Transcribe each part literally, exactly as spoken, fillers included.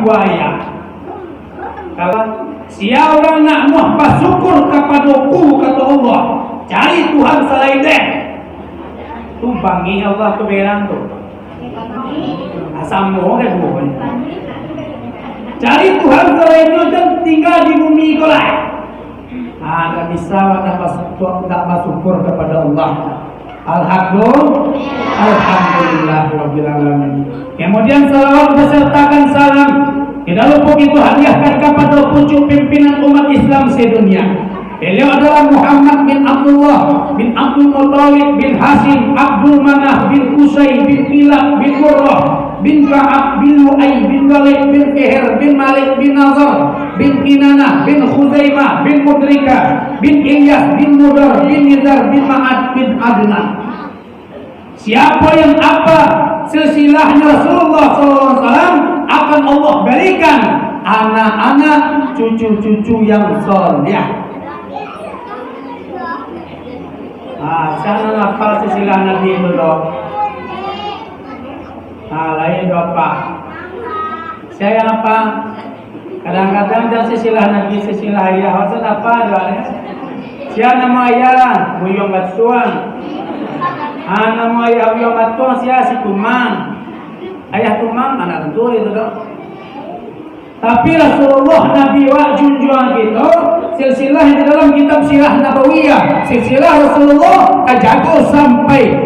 Buaya. Kalau sia urang nak muah basyukur kapado Ku, kato Allah, cari Tuhan salain den. Tu bangih Allah tu berang tu. Ah, samo kan duo ni. Cari Tuhan salain tu, jan tingga di bumi ko lai. Ah, tak bisa awak nak bas-, nak basyukur kapado Allah. Alhamdulillah, alhamdulillah rabbil alamin. Kemudian salawat besertakan salam tidak luput itu hadiahkan kapado pucuk pimpinan umat Islam sedunia. Beliau adalah Muhammad bin Abdullah bin Abdul Muttalib bin Hasyim, Abdul Manaf bin Qusay bin Kilab bin Murrah bin Ka'ab bin Lu'ay bin Ghalib bin Fihir bin Malik bin Nazar bin Kinanah bin Khuzaimah bin Mudrikah bin Ilyas bin Mudar bin Nizar bin Ma'ad bin Adnan. Siapa yang apa silsilahnya Rasulullah sallallahu alaihi wasallam, akan Allah berikan anak-anak, cucu-cucu yang saleh. Ah, sia nan hafal silsilah Nabi itu, doh? Ah, lain doh, Pak. Sia yang apa? Kadang-kadang jan silsilah Nabi, silsilah ayah, maksud apa doh, ya? Sia namo ayah, Buyuang Batuang. Ah, namo ayah Buyuang Batuang, sia si Tumang. Ayah Tumang, anak tentu itu, doh. Tapi Rasulullah Nabi wak junjuang kito, silsilah di dalam kitab Sirah Nabawiyah, silsilah Rasulullah kajago sampai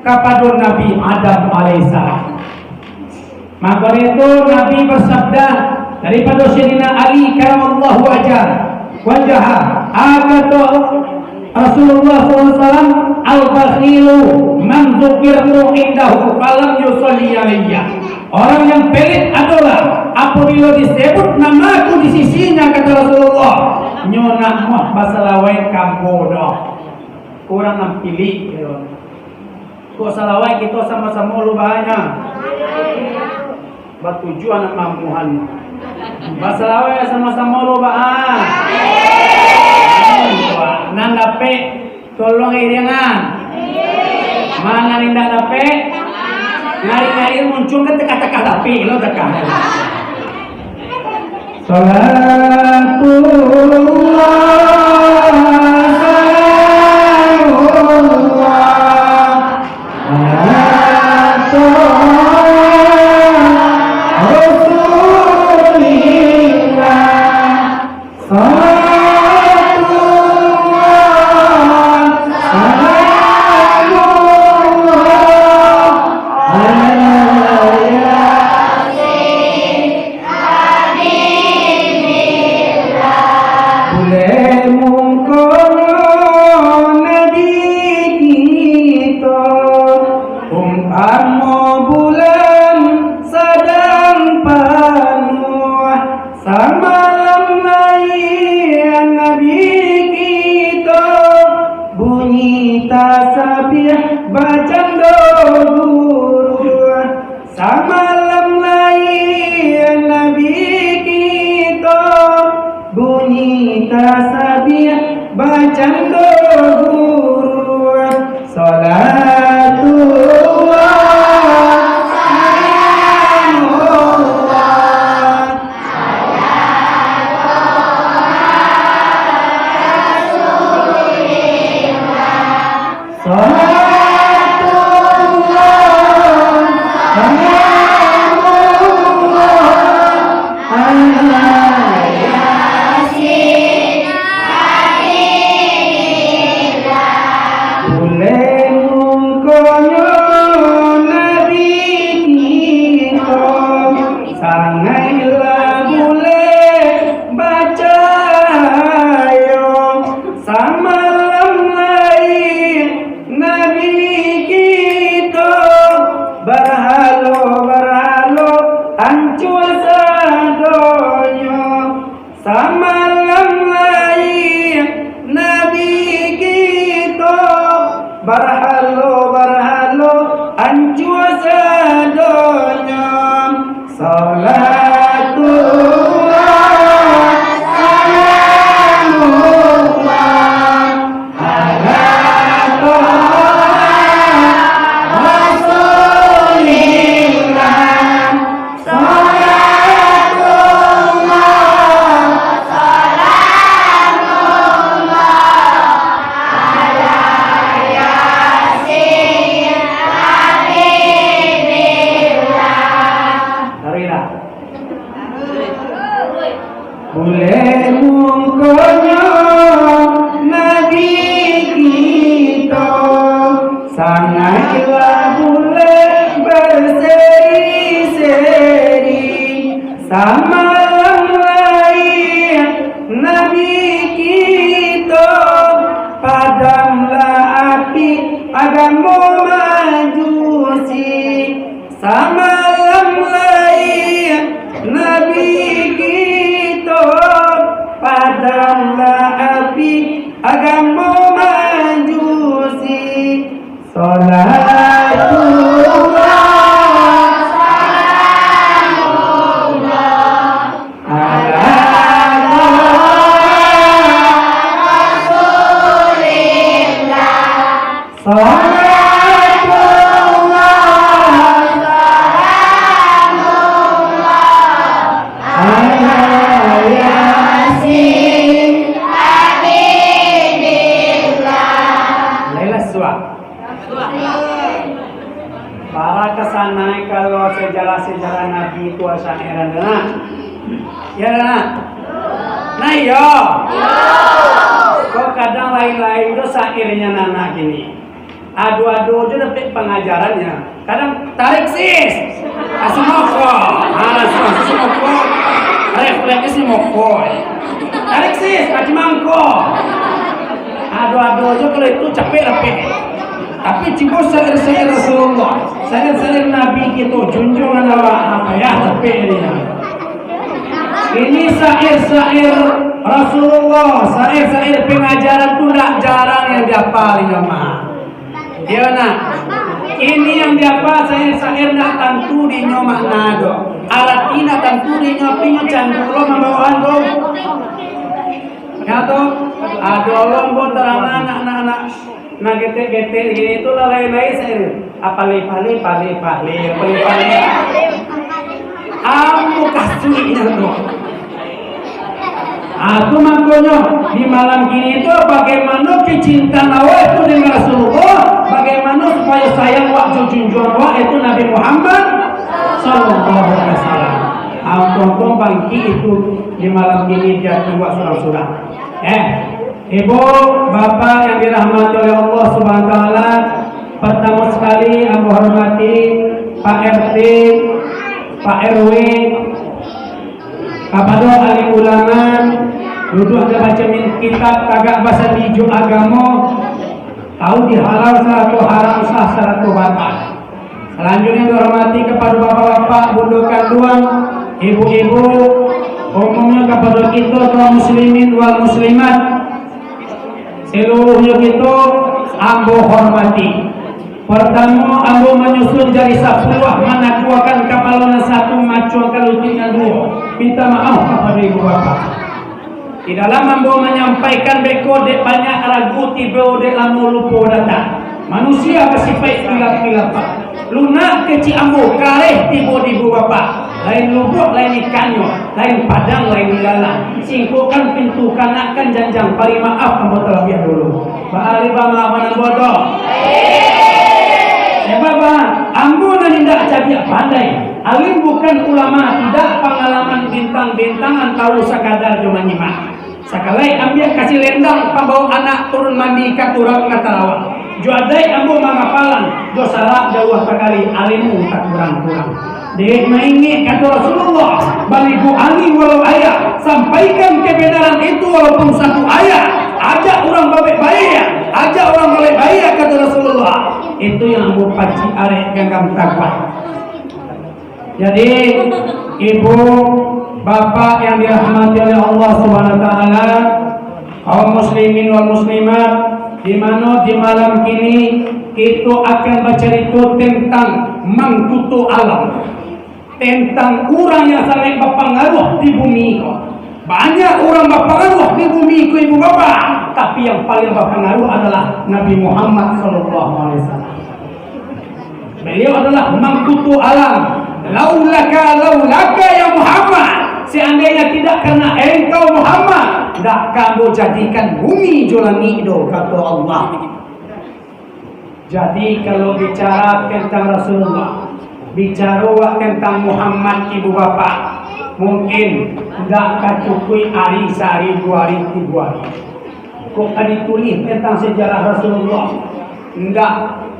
kapado Nabi Adam alaihissalam. Maka itu Nabi bersabda daripado Sayyidina Ali karamallahu wajah, wajah, ah, kato Rasulullah sallallahu alaihi wasallam, "Al-bakhilu man dzukirtu indahu falam yusalli alayya." Orang yang pelit adalah apabila disebut namaku di sisinya, kata Rasulullah, nyo nak muah basalawat ka ambo doh. Urang nan pilik, yo. Kok salawat kito samo-samo lu bahanyo? Batujuah anak mamuhan. Basalawat samo-samo lu ba-, ah. Nan dapek, tolong iriangan. Nan indak dapek, ngari-ngari muncuang ka takah-takah dapek, lo takah. Salatullah, salamullah, ala Toha Rasulillah. Salatullah, salamullah, ala Yasin. Bulan mungkonyo Nabi kito, umpamo bulan sadang panuah, samalam lai Nabi kito bunyi tasabih bacando guru. Samalam lai Nabi kito bunyi tasabih bacando guru. Salatullah, salamullah, ala Toha Rasulillah. Salatullah, salamullah, ala Yasin, Habibullah. Bulan mungkonyo Nabi kito, sangaiklah bulan bacahayo. Samalam lai Nabi kito, barhalo-barhalo ancua sadonyo. Samalam lai Nabi kito, barhalo-barhalo ancua sadonyo. Salatullah, salamullah, ala Toha Rasulillah. Salatullah, Bulek mukonyo Nabi kito, sangaiklah bulek berseri-seri. Samalam lai Nabi kito, padamlah api agamo Majusi. Samalam lai Nabi kito, padamlah api agamo Majusi. Salatullah, salamullah, ala Taha Rasulillah. Salatullah, salamullah, ala Yasin Habibillah. Lailah suah. Para kasanai kalau sejarah-sejarah Nabi tu asa heran, nah. Ya, nah. Nah, iyo. Kok kadang lain-lain tu syairnya nana gini. Ado-ado je dapek pangajarannya. Kadang, "Tarik, sis!" Langsung mokok. Ah, langsung, langsung mokok. Refleksnya mokok. "Tarik, sis!" Aji mangko. Ado-ado je kalau itu capek dapek. Tapi cubo syair-syair Rasulullah, syair-syair Nabi kito, junjungan awak, apo yo, dapek dia. Ini syair-syair Rasulullah, syair-syair pengajaran tu ndak jarang yang dihafal, inyo mah. Iyo, nah. Ini yang dihafal syair-syair ndak tantu dinyo makna do. Arati ndak tantu dinyo, tapi inyo candu lo mambawaan tu. Yo tu, ado lo ambo tarang anak-anak. Nah, getek-getek gini tu lah lain-lain syair. Ah, pale, pale, pale, pale, pale, pale. Amu kasuiknyo tu. Ah, tu makonyo, di malam kini tu, bagaimana kecintaan awak itu dengan Rasulullah, bagaimana supaya sayang awak jo junjuang awak, yaitu Nabi Muhammad sallallahu alaihi wasallam. Ah, untuang-untuang bangkik itu di malam kini di ati awak surang-surang. Eh, Ibu, Bapak yang dirahmati oleh Allah Subhanahu wa Taala, pertama sekali ambo hormati Pak R T, Pak R W, kapado alim ulama, duduak jo baca min-, kitab, tagak basandi jo agamo, tahu di halal sarato haram, sah sarato batal. Salanjuiknyo dihormati kapado bapak-bapak, bundo kanduang, ibu-ibu, umumnyo kapado kito kaum muslimin wal muslimat, saluruhnyo kito ambo hormati. Partamo, ambo manyusun jari sapuluah, manakuakan kapalo nan satu, macuangkan lutuik nan duo. Minta maaf kapado ibu bapak. Di dalam ambo manyampaikan beko, dek banyak ragu tibo, dek lamo lupo datang. Manusia basipaik kilap-kilapan. Lunak kecek ambo, kareh tibo di ibu bapak. Lain lubuak, lain ikannyo, lain padang, lain ilalang. Singkokkan pintu, kanakkan janjang, bari maaf ambo talabiah dulu. Baa, baa maaf nan ambo tu. Sabab, baa, ambo nan indak cadiak pandai. Alim bukan ulama, tidak pangalaman bintang-bintang, nan tahu sakadar jo manyimak. Sakalai ambiak kasi lendang, pambao anak turun mandi ka kurang ka tarawang. Jo adaik ambo mangapalan, jo sarak jauah sakali, alimnyo takurang-kurang. Dek maingek kato Rasulullah, baligu angin walau aia, sampaikan kebenaran itu walaupun satu ayat. Ajak urang babaiak-baiak, ajak urang babaiak-baiak, kato Rasulullah. Itu yang ambo pacik arek ganggam taguah. Jadi, ibu, bapak yang dirahmati oleh Allah Subhanahu wa Taala, kaum muslimin wal muslimat, di mano di malam kini kito akan bacarito tentang mangkuto alam, tentang urang yang sangaik bapangaruah di bumi ko. Banyak urang bapangaruah di bumi ko, ibu bapak, tapi yang paling bapangaruah adalah Nabi Muhammad sallallahu alaihi wasallam. Beliau adalah mangkuto alam. "Laulaka, laulaka, ya Muhammad. Seandainya tidak karena engkau, Muhammad, ndak ka ambo jadikan bumi jo langik doh," kato Allah. Jadi, kalau bicara tentang Rasulullah, bicara tentang Muhammad, ibu bapak, Mungkin ndak ka cukuik ari sahari, duo ari, tigo ari. Kok ka ditulih tentang sejarah Rasulullah, ndak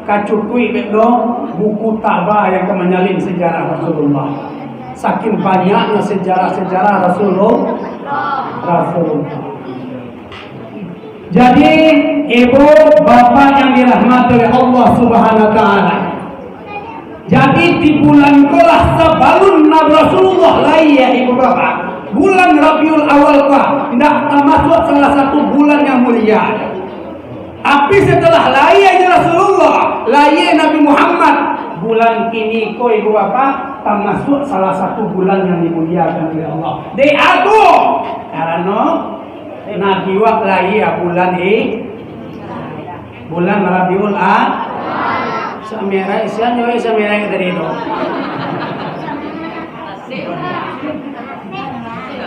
ka cukuik bek doh buku taba yang ka manyalin sejarah Rasulullah. Saking banyaknyo sejarah-sejarah Rasulul-, Rasulullah. Jadi, ibu bapak yang dirahmati oleh Allah Subhanahu wa Ta'ala, jadi di bulan ko lah sabalun Nabi Rasulullah lahia, ibu bapak, bulan Rabiul Awal ko ndak tamasuak salah satu bulan yang mulia. Tapi setelah lahia Rasulullah, lahia Nabi Muhammad, bulan kini ko, ibu bapak, tamasuak salah satu bulan yang dimuliakan oleh Allah. Dek apo? Karano Nabi wak lahia bulan i-, bulan Rabiul A-, Samirah, sian jo Samirah tadi tu.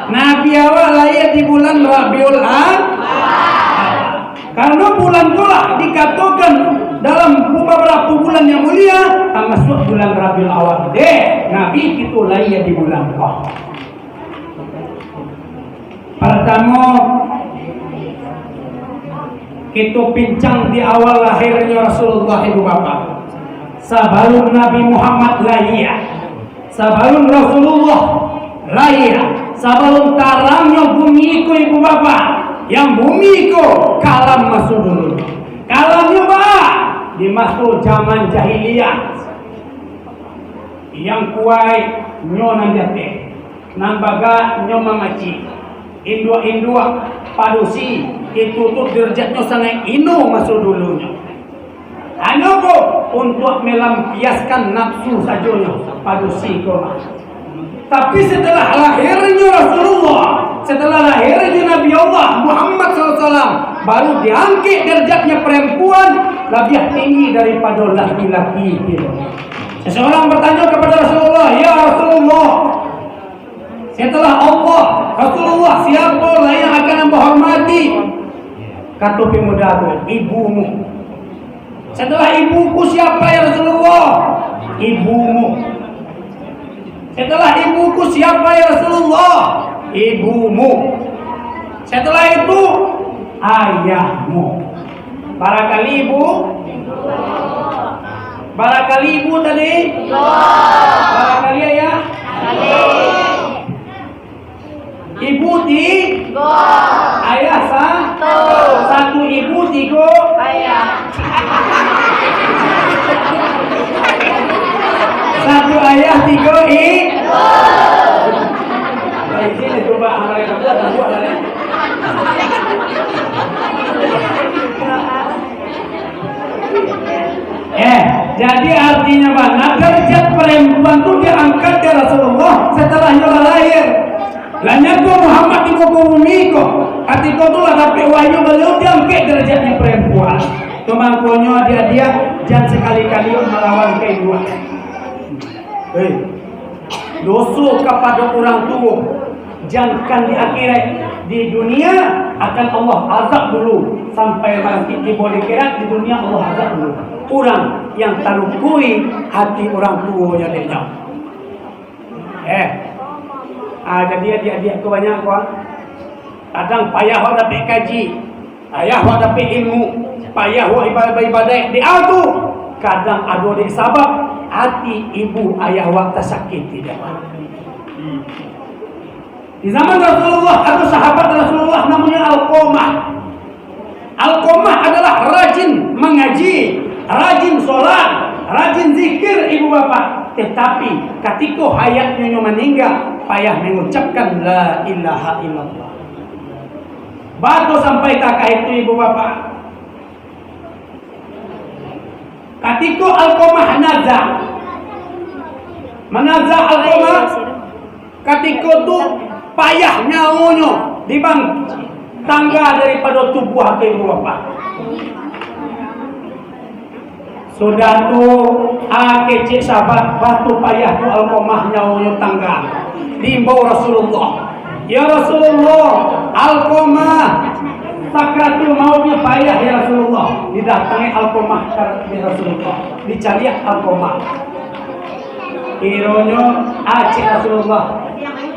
Nabi awak lahia di bulan Rabiul A-, karano bulan tu lah dikatokan dalam beberapa bulan yang mulia, tamasuak bulan Rabiul Awal. Deh, Nabi kito lahia di bulan ko. Partamo, kito pincang di awal lahirnyo Rasulullah, ibu bapak. Sabalun Nabi Muhammad lahia, sabalun Rasulullah lahia, sabalun tarangnyo bumi ko, ibu bapak, yang bumi ko kalam maso dulu. Kalamnyo ba, di maso jaman jahiliah, yang kuaik nyo nan di ateh. Nan bagak nyo mamacik. Induak-induak padusi, itu tu derajatnyo sangaik ino maso dulunyo. Hanyo ko untuak melampiaskan nafsu sajonyo padusi ko mah. Tapi setelah lahirnyo Rasulullah, setelah lahirnyo Nabi Allah Muhammad sallallahu alaihi wasallam, baru diangkek derajatnyo perempuan labiah tinggi daripado laki-laki itu. Seseorang bertanya kepada Rasulullah, "Ya Rasulullah, setelah Allah, Rasulullah, siapa lah yang akan Amba hormati?" Kato pemuda tu, "Ibumu." "Setelah ibuku siapa, ya Rasulullah?" "Ibumu." "Setelah ibuku siapa, ya Rasulullah?" "Ibumu." "Setelah itu, ayahmu." Barangkali ibu? Barangkali ibu tadi? Barangkali ayah? Ibu tigo. Ayah sa? Satu ibu, tigo ayah. Satu ayah, tigo i-, Di sini coba amalkan, buat, buat, buat. Eh, jadi artinya bana, derajat perempuan tu diangkat dek Rasulullah setelah nyo lah lahir. Lah nyato Muhammad di muko bumi ko, katiko tu lah dapek wahyu, baliau diangkek derajatnyo perempuan. Tu mangkonyo, adiak-adiak, jan sakali-kali malawan ka induak. Hei, doso kapado urang tuo, jankan di akhirat, di dunia akan Allah azab dulu, sampai nanti tibo di akhirat, di dunia Allah azab dulu. Urang yang talukui hati urang tuonyo dek nyo. Eh, ah, jadi adiak-adiak ko banyak ko, ah. Kadang payah awak dapek kaji, payah awak dapek ilmu, payah awak ibadah, ibadah di tu. Kadang ado dek sabab ati ibu ayah awak tasakiti dek awak. Di zaman Rasulullah, ado sahabat Rasulullah namonyo Alqamah. Alqamah adalah rajin mangaji, rajin sholat, rajin zikir, ibu bapak. Tetapi, katiko hayatnyo nyo maningga, payah mangucapkan la ilaha illallah. Batua sampai takah itu, ibu bapak. Katiko Alqamah nazak, manazak Alqamah, katiko tu payah nyawonyo, dibang tangga daripado tubuah tu, ibu bapak. Sudah tu, ah, kecek sahabat, batua payah tu Alqamah nyawonyo tangga. Diimbau Rasulullah, "Ya Rasulullah, Alqamah sakratul mautnyo payah, ya Rasulullah." Didatangi Alqamah ka Rasulullah, dicaliak Alqamah. Kironyo, ah, kecek Rasulullah,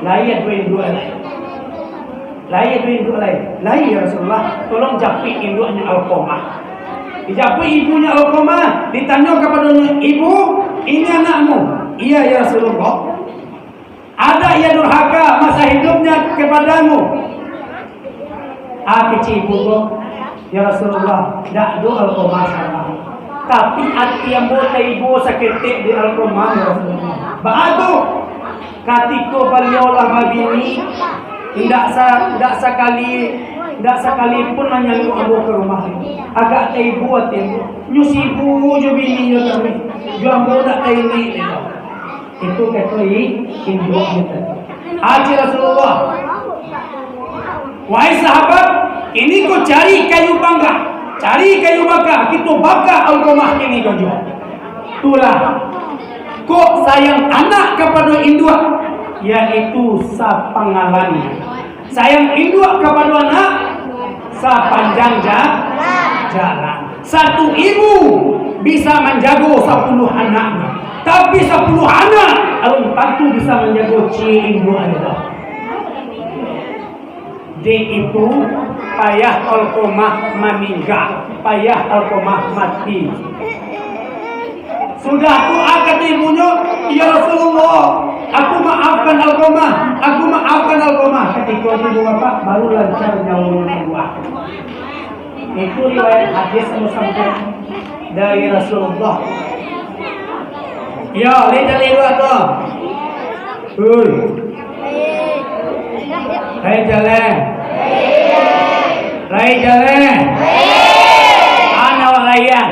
Lai ado induak lai. Lai ado induak lai. Lai, ya Rasulullah, tolong japuik induaknyo Alqamah. Dijapuik ibunyo Alqamah, ditanyo kapadonyo, "Ibu, ini anakmu." "Iya, ya Rasulullah." "Ada ia durhaka masa hidupnya kepadamu?" Ah, kecek ibu ko, "Ya Rasulullah, dak ado Alqamah salah. Tapi ati ambo taibo saketek di Alqamah, ya Rasulullah." Baa tu? Katiko baliau lah babini, indak sa-, indak sakali, indak sakali pun manyaluak ambo ka rumah. Agak taibo ati ambo. Nyo sibuk jo bininyo tadi. Jo ambo dak taingek doh. Itu kato i-, induak kita. Aji Rasulullah. Wahai sahabat, kini ko cari kayu bangga, cari kayu baka, kito baka Alqamah kini ko juo. Itulah. Kok sayang anak kapado induak, yaitu sapangalan. Sayang induak kapado anak, sapanjang ja-, jalan. Satu ibu bisa manjago sapuluah anaknyo, tapi sapuluah anak alun tantu bisa manjago ciek induaknyo. Dek itu, payah Alqamah maningga, payah Alqamah mati. Sudah tu, ah, kato ibunyo, "Ya Rasulullah, aku maafkan Alqamah, aku maafkan Alqamah." Katiko tu, ibu bapak, baru lancar nyawonyo kaluar. Itu riwayat hadis musampai dari Rasulullah. Yo, lai jaleh dua tu. Hui. Lai jaleh. Lai jaleh. Ana awak layan.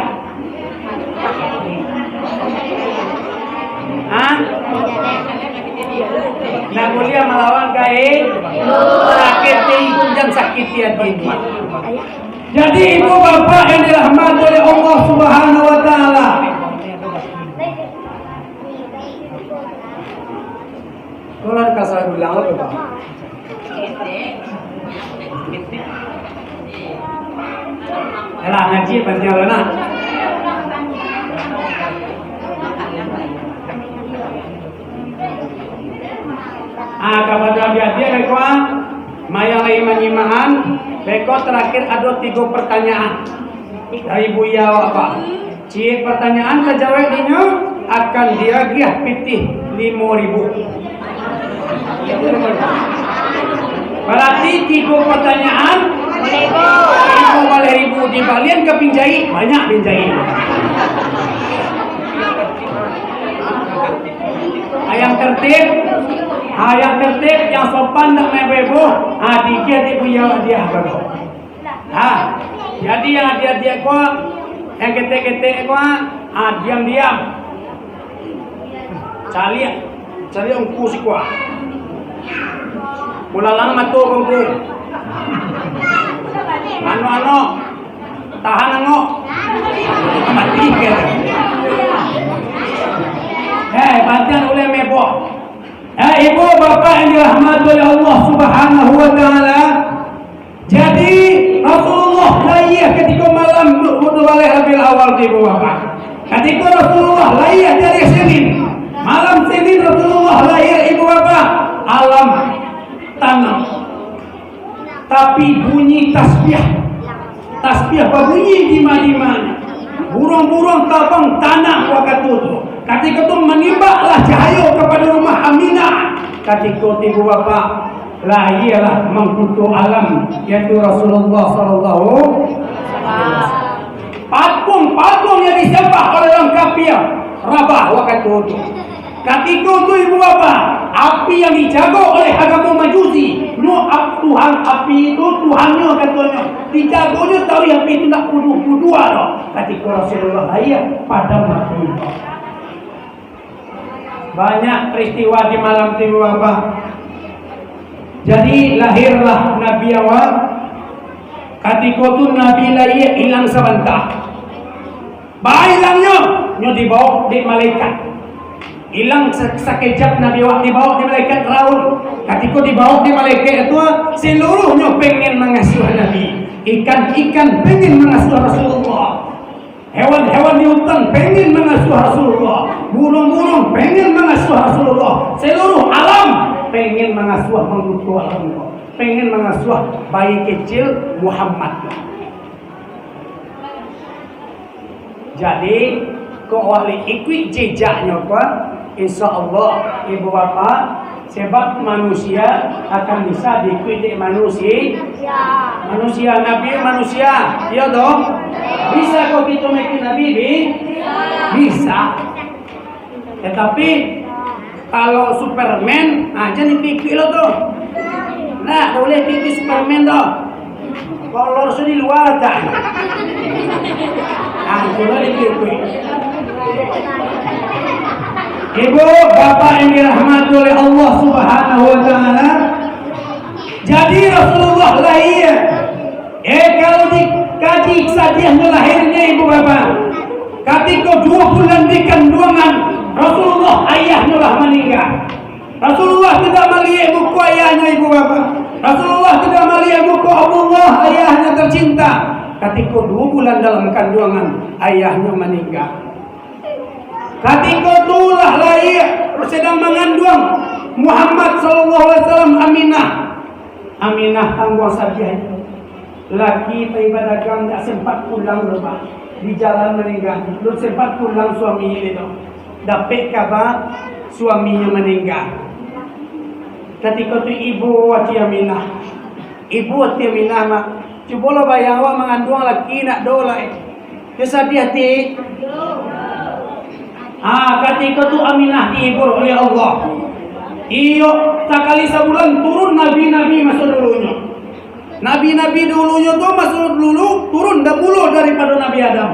Ha? Nak buliah malawan ka e? Sakiti ibu, jan sakiti ati ibu. Jadi, ibu bapak yang dirahmati oleh Allah Subhanahu wa Ta'ala. Kalau ada kasar bilang apa, Pak? Yalah, ngaji panjang lah, nak. Ah, kapado adik-adik, beko, ah, mayang lai manyimakan, beko terakhir ado tigo pertanyaan dari Buya awak, Pak. Ciek pertanyaan tajawab dinyo akan diagiah pitih limo ribu. Berarti tigo pertanyaan, limo baleh ribu dibalian ka pinjai, banyak pinjai. Ayang tertib, ayang tertib, yang sopan dak main heboh, ha, dikit di Buya dia baru. Ha, jadi yang adiak-adiak ko, yang ketek-ketek ko, ha, diam-diam. Caliak, caliak ungku siko. Mulalang mato ko ungku. Anu-anu, tahan angok. Mati ka. Eh, badan uleh meboh. Eh, ibu bapak yang dirahmati oleh Allah Subhanahu wa Ta'ala, jadi, Rasulullah lahia katiko malam du-, duo baleh Rabiul Awal tu, ibu bapak. Katiko Rasulullah lahia di ari Senin, malam Senin Rasulullah lahia, ibu bapak, alam tanang. Tapi bunyi tasbih, tasbih babunyi di ma-, di ma-, buruang-buruang tabang tanang wakatu tu. Katiko tu manimbaklah cahayo kapado rumah Aminah. Katiko tu, ibu bapak, lahialah mangkuto alam, yaitu Rasulullah sallallahu alaihi wasallam. Patung-patung yang disembah oleh orang kafir rabah wakatu tu. Katiko tu, ibu bapak, api yang dijago oleh agamo Majusi, nyo ap-, Tuhan api tu, Tuhannyo katonyo, dijagonyo taruih api tu, ndak puduah-puduah doh. Katiko Rasulullah lahia, padam api tu. Banyak peristiwa di malam tu, ibu bapak. Jadi, lahirlah Nabi awak. Katiko tu Nabi lahia ilang sabanta. Bailangnyo, nyo dibaok dek malaikat. Ilang sa-, sakejap Nabi awak dibaok dek malaikat Raul. Katiko dibaok dek malaikat tu, seluruhnyo pengen mangasuah Nabi. Ikan-ikan pengen mangasuah Rasulullah. Hewan-hewan di hutan pengen mangasuah Rasulullah. Burung-burung pengen mangasuah Rasulullah. Seluruh alam pengen mangasuah mangkuto alam ko, pengen mangasuah bayi kecil Muhammad. Jadi, kok awak ikuik jejaknyo ko, insya Allah, ibu bapak, sebab manusia akan bisa diikuik dek manusia. Manusia, Nabi manusia, iyo toh? Bisa kok kito maikuik Nabi, bi? Bisa. Tatapi, kalau Superman, ah, jan diikuik lo tu. Nah, dak buliah ikuik Superman tu. Kolor su di lua latak. Ah, cubo diikuik. Ibu, bapak yang dirahmati oleh Allah Subhanahu wa Ta'ala, jadi Rasulullah lahir. Eh, kalau dikaji sadiahnyo lahirnyo, ibu bapak, katiko duo bulan di kanduangan, Rasulullah ayahnyo lah maningga. Rasulullah tidak maliek muko ayahnyo, ibu bapak. Rasulullah tidak maliek muko Abdullah, ayahnyo tercinta. Katiko duo bulan dalam kanduangan, ayahnyo maningga. Katiko tu lah lahir, sedang manganduang Muhammad sallallahu alaihi wasallam, Aminah. Aminah tangguang sadiahnyo. Laki pai badagang dak sempat pulang doh, Pak. Di jalan maningga. Lun sempat pulang suaminyo tu. Dapek kaba suaminyo maningga. Katiko tu ibo ati Aminah. Ibo ati Aminah, Mak. Cubolah bayang awak manganduang laki nak do lai. Yo sadiah ati. Ah, katiko tu Aminah dihibur oleh Allah. Iyo, sakali sabulan turun nabi-nabi maso dulunyo. Nabi-nabi dulunyo tu maso dulu turun damulo daripado Nabi Adam.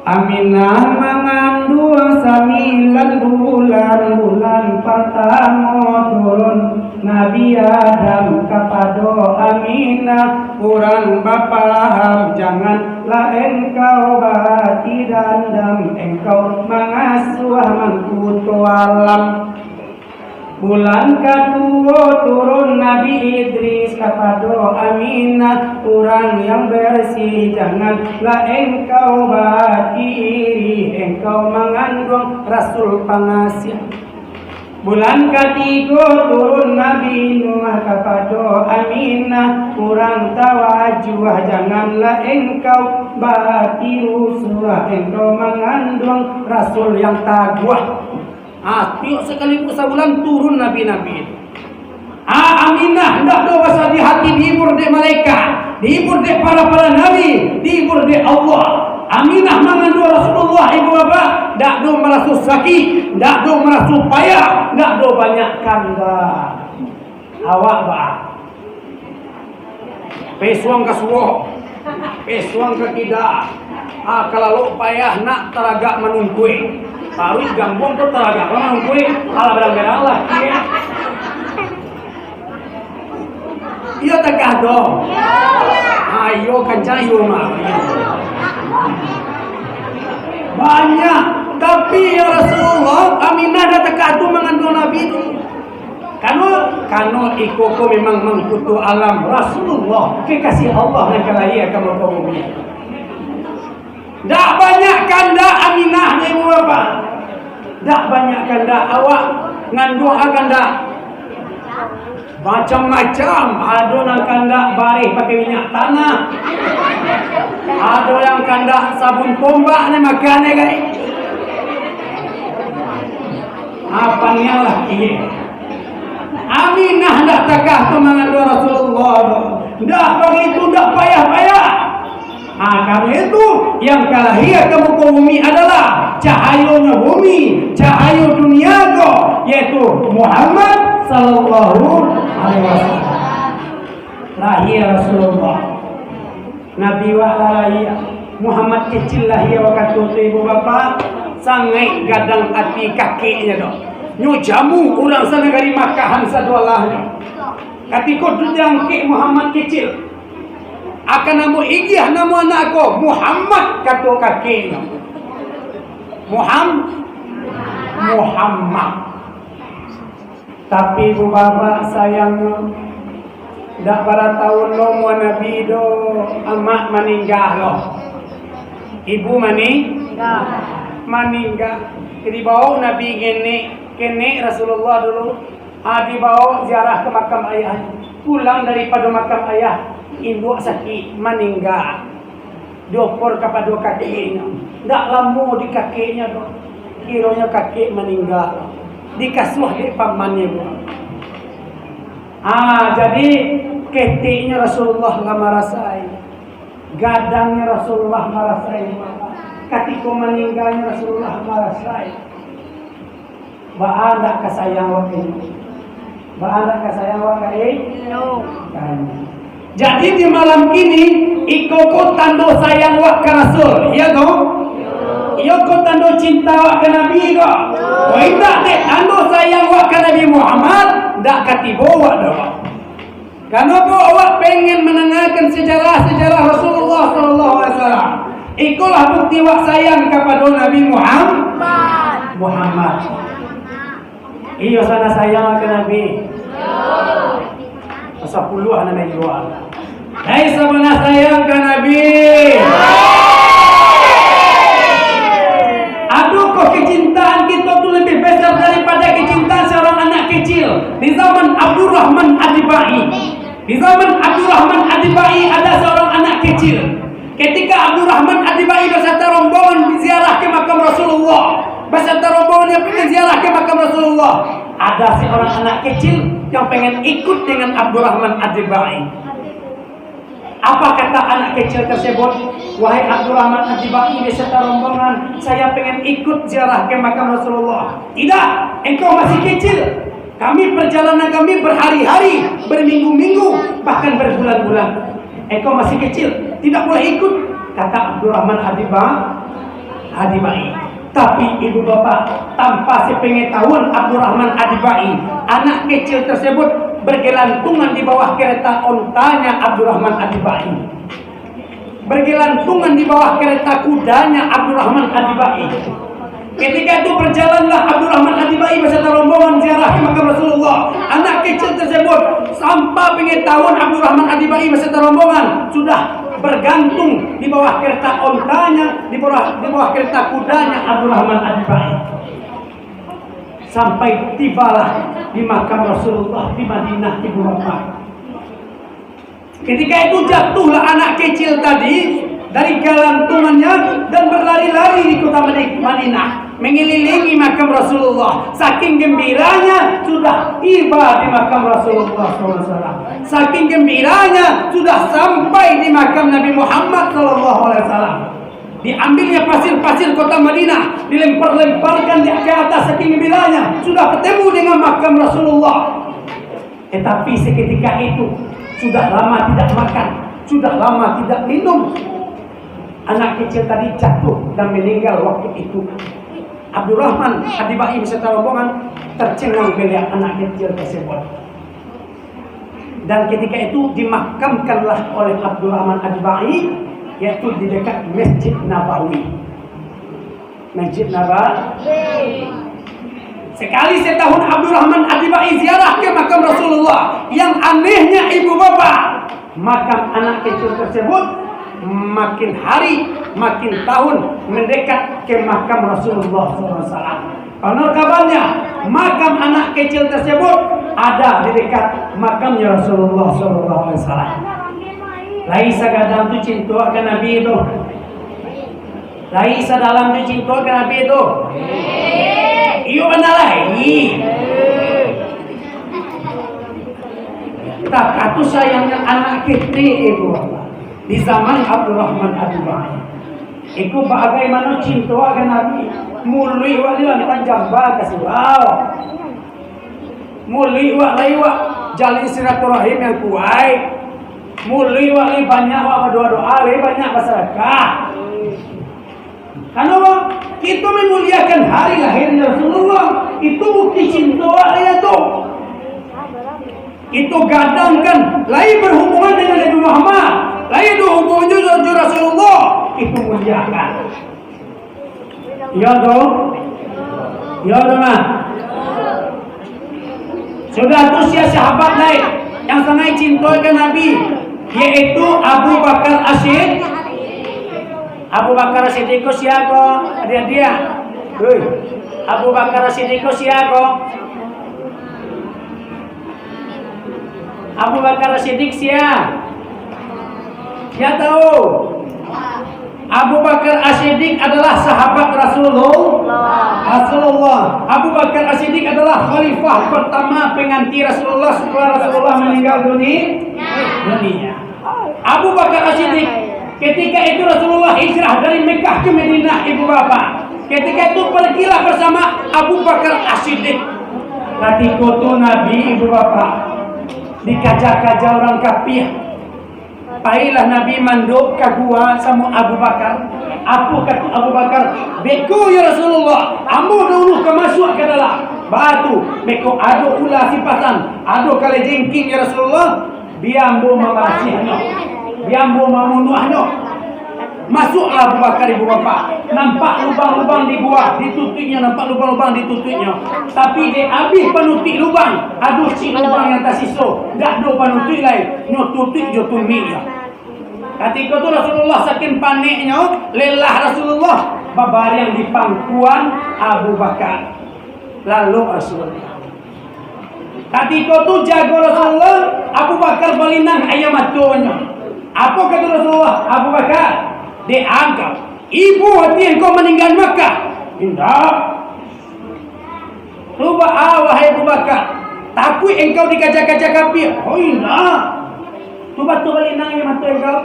Aminah manganduang sambilan bulan, bulan partamo turun Nabi Adam kapado Aminah, urang bapaham, janganlah engkau baati dandam, engkau mangasuah mangkuto alam. Bulan kaduo turun Nabi Idris kapado Aminah, urang yang bersih, janganlah engkau baati iri, engkau manganduang Rasul pangasiah. Bulan katigo turun Nabi Nuh kapado Aminah, urang tawajuah, janganlah engkau baati rusuah, engkau manganduang Rasul yang taguah. Ah, tiok sakali sabulan turun nabi-nabi. Ah, Aminah ndak do basadiah ati dihibur dek malaikat, dihibur dek para-para nabi, dihibur dek Allah. Aminah manganduang Rasulullah, ibu bapak, ndak do maraso sakik, ndak do maraso payah, ndak do banyak kanda. Awak ba. Pesuang ka suok, pesuang ka kida. Ah, kalalok payah nak taragak manungkuik. Taruih gambuang tu taragak manungkuik. Alah, barang-barang lah, kira. Iyo tagah tu. Ah, iyo kancang iyo mah. Banyak. Tapi ya Rasulullah, Aminah dah tagah tu manganduang Nabi tu. Kano, kano iko ko memang mangkuto alam Rasulullah, kekasih Allah nan ka lahia ka muko bumi. Ndak banyak kandak Aminah, ibu bapak. Ndak banyak kandak awak nganduang kandak. Macam-macam, ado nan kandak bareh pakai minyak tanah. Ado yang kandak sabun tombak ni makan ni, guys. Apa nian lah, iya. Aminah ndak tagah tu manganduang Rasulullah tu. Ndak bagitu, ndak payah-payah. Ah, karena itu, yang ka lahia ka muko bumi adalah cahayonyo bumi, cahayo dunia ko, yaitu Muhammad sallallahu alaihi wasallam. Lahia Rasulullah. Nabi wak lahia, Muhammad kecil lahia wakatu tu, ibu bapak, sangaik gadang ati kakeknyo tu. Nyo jamu urang sanagari Makahan sadoalahnyo. Katiko tu diangkek Muhammad kecil, akan ambo igiah namo anak ko Muhammad, kato kakeknyo. Muham-, Muhammad. Tapi, Bu, bapak sayangnyo, dak bara taun lo muan Nabi do, amak maningga lo. Ibu mani-, maningga. Dibaok Nabi kenek, kenek Rasulullah dulu, ha, dibaok ziarah ka makam ayahnyo. Pulang daripado makam ayah, induak sakik, maningga. Diopor kapado kakeknyo. Ndak lamo di kakeknyo tu. Kironyo kakek maningga. Dikasuah dek pamannyo tu. Ah, jadi keteknyo Rasulullah lah marasai. Gadangnyo Rasulullah marasai. Katiko maningganyo Rasulullah marasai. Baa ndak ka sayang awak ka inyo? Baa ndak ka sayang awak ka inyo? Ka inyo. Jadi di malam kini, iko ko tando sayang awak ka Rasul, iyo toh? Iyo ko tando cinta awak ka Nabi ko? Kok indak dek tando sayang awak ka Nabi Muhammad, ndak ka tibo awak doh. Karano awak pengen mandangakan sejarah-sejarah Rasulullah sallallahu alaihi wasallam. Ikolah bukti awak sayang kapado Nabi Muhammad. Muhammad. Iyo, sabana sayang ka Nabi. Pasal puluah nan iyo. Hai, sabana sayang ka Nabi. Adokoh kecintaan kito tu lebih besar daripada kecintaan seorang anak kecil? Di zaman Abdurrahman Ad-Dibai, di zaman Abdurrahman Ad-Dibai ada seorang anak kecil. Ketika Abdurrahman Ad-Dibai beserta rombongan ziarah ke makam Rasulullah, beserta rombongan yang pengen ziarah ke makam Rasulullah, ada seorang anak kecil yang pengen ikut dengan Abdurrahman Ad-Dibai. Apa kata anak kecil tersebut? "Wahai Abdurrahman Ad-Dibai beserta rombongan, saya pengen ikut ziarah ke makam Rasulullah." "Tidak, engkau masih kecil. Kami, perjalanan kami berhari-hari, berminggu-minggu, bahkan berbulan-bulan. Engkau masih kecil, tidak boleh ikut," kata Abdurrahman Ad-Dibai. Ad-Dibai. Tapi ibu bapak, tanpa sepengetahuan Abdurrahman Ad-Dibai, anak kecil tersebut bergelantungan di bawah kereta ontanya Abdurrahman Ad-Dibai. Bergelantungan di bawah kereta kudanya Abdurrahman Ad-Dibai. Ketika itu berjalanlah Abdurrahman Ad-Dibai beserta rombongan ziarah ke makam Rasulullah. Anak kecil tersebut, tanpa pengetahuan Abdurrahman Ad-Dibai beserta rombongan, sudah bergantung di bawah kereta ontanya, di bawah, di bawah kereta kudanya Abdurrahman Ad-Dibai. Sampai tibalah di makam Rasulullah di Madinah, ibu bapak. Ketika itu jatuhlah anak kecil tadi dari gelantungannya dan berlari-lari di kota Madi-, Madinah, mengelilingi makam Rasulullah. Saking gembiranya sudah tiba di makam Rasulullah sallallahu alaihi wasallam. Saking gembiranya sudah sampai di makam Nabi Muhammad sallallahu alaihi wasallam. Diambilnya pasir-pasir kota Madinah, dilempar-lemparkan di, ke atas saking gembiranya, sudah bertemu dengan makam Rasulullah. Tetapi seketika itu, sudah lama tidak makan, sudah lama tidak minum. Anak kecil tadi jatuh dan meninggal waktu itu. Abdurrahman Ad-Dibai beserta rombongan tercengang melihat anak kecil tersebut. Dan ketika itu dimakamkanlah oleh Abdurrahman Ad-Dibai, yaitu di dekat Masjid Nabawi. Masjid Nabawi. Sekali setahun Abdurrahman Ad-Dibai ziarah ke makam Rasulullah. Yang anehnya, ibu bapak, makam anak kecil tersebut makin hari, makin tahun mendekat ke makam Rasulullah sallallahu alaihi wasallam. Konon kabarnya, makam anak kecil tersebut ada di dekat makamnya Rasulullah sallallahu alaihi wasallam. Lai sagadang tu cinto ka Nabi tu. Lai sadalam tu cinto ka Nabi tu. Iyo, bana lai. Takah tu sayangnya anak ketek itu, di zaman Abdurrahman Ad-Dibai. Iko bagaimana cinto ka Nabi. Muluik wak ni lantang jamba ka surau. Muluik wak lai wak jalin silaturahim yang kuaik. Muluik wak lai banyak wak badoa-doa, lai banyak basadakah. Karano kito memuliakan hari lahirnya Rasulullah, itu bukti cinto wak lai tu. Kito gadangkan, lai berhubungan dengan Nabi Muhammad, lai ado hubungan jo, jo Rasulullah, itu muliakan. Iyo tu? Iyo tu mah. Sudah tu sia sahabat lai yang sangaik cinto ka Nabi, yaitu Abu Bakar As-Siddiq. Abu Bakar As-Siddiq ko sia ko, adiak-adiak? Hei. Abu Bakar As-Siddiq ko sia ko? Abu Bakar As-Siddiq sia? Sia tahu? Abu Bakar As-Siddiq adalah sahabat Rasulullah. Rasulullah. Abu Bakar As-Siddiq adalah khalifah pertama pengganti Rasulullah setelah Rasulullah meninggal duni-, dunia. Abu Bakar As-Siddiq, ketika itu Rasulullah hijrah dari Mekah ke Madinah, ibu bapak. Ketika itu pergilah bersama Abu Bakar As-Siddiq. Katiko tu Nabi, ibu bapak, dikaja-kaja urang kafir. Pailah Nabi manduak ka gua samo Abu Bakar. Apo kato Abu Bakar? "Beko, ya Rasulullah, ambo daulu ka masuak ka dalam." Baa tu, beko ado ula sipasan, ado kalajengking, ya Rasulullah. Bia ambo mambarasiahnyo, bia ambo mamunuahnyo. Masuaklah Abu Bakar, ibu bapak. Nampak lubang-lubang di gua, ditutuiknyo, nampak lubang-lubang ditutuiknyo. Tapi dek abih panutuik lubang, ado ciek lubang yang tasiso, dak ado panutuik lai, nyo tutuik jo tumiknyo. Katiko tu Rasulullah saking paneknyo, lelah Rasulullah, babariang di pangkuan Abu Bakar. Lalok Rasulullah. Katiko tu jago Rasulullah, Abu Bakar balinang aia matonyo. Apo kato Rasulullah? "Abu Bakar, dek angkau, ibo ati angkau maninggakan Makkah?" "Indak." "Tu baa, wahai Abu Bakar, takuik angkau dikaja-kaja kafir?" "Oh, indak." "Tu batua balinang aia mato angkau?"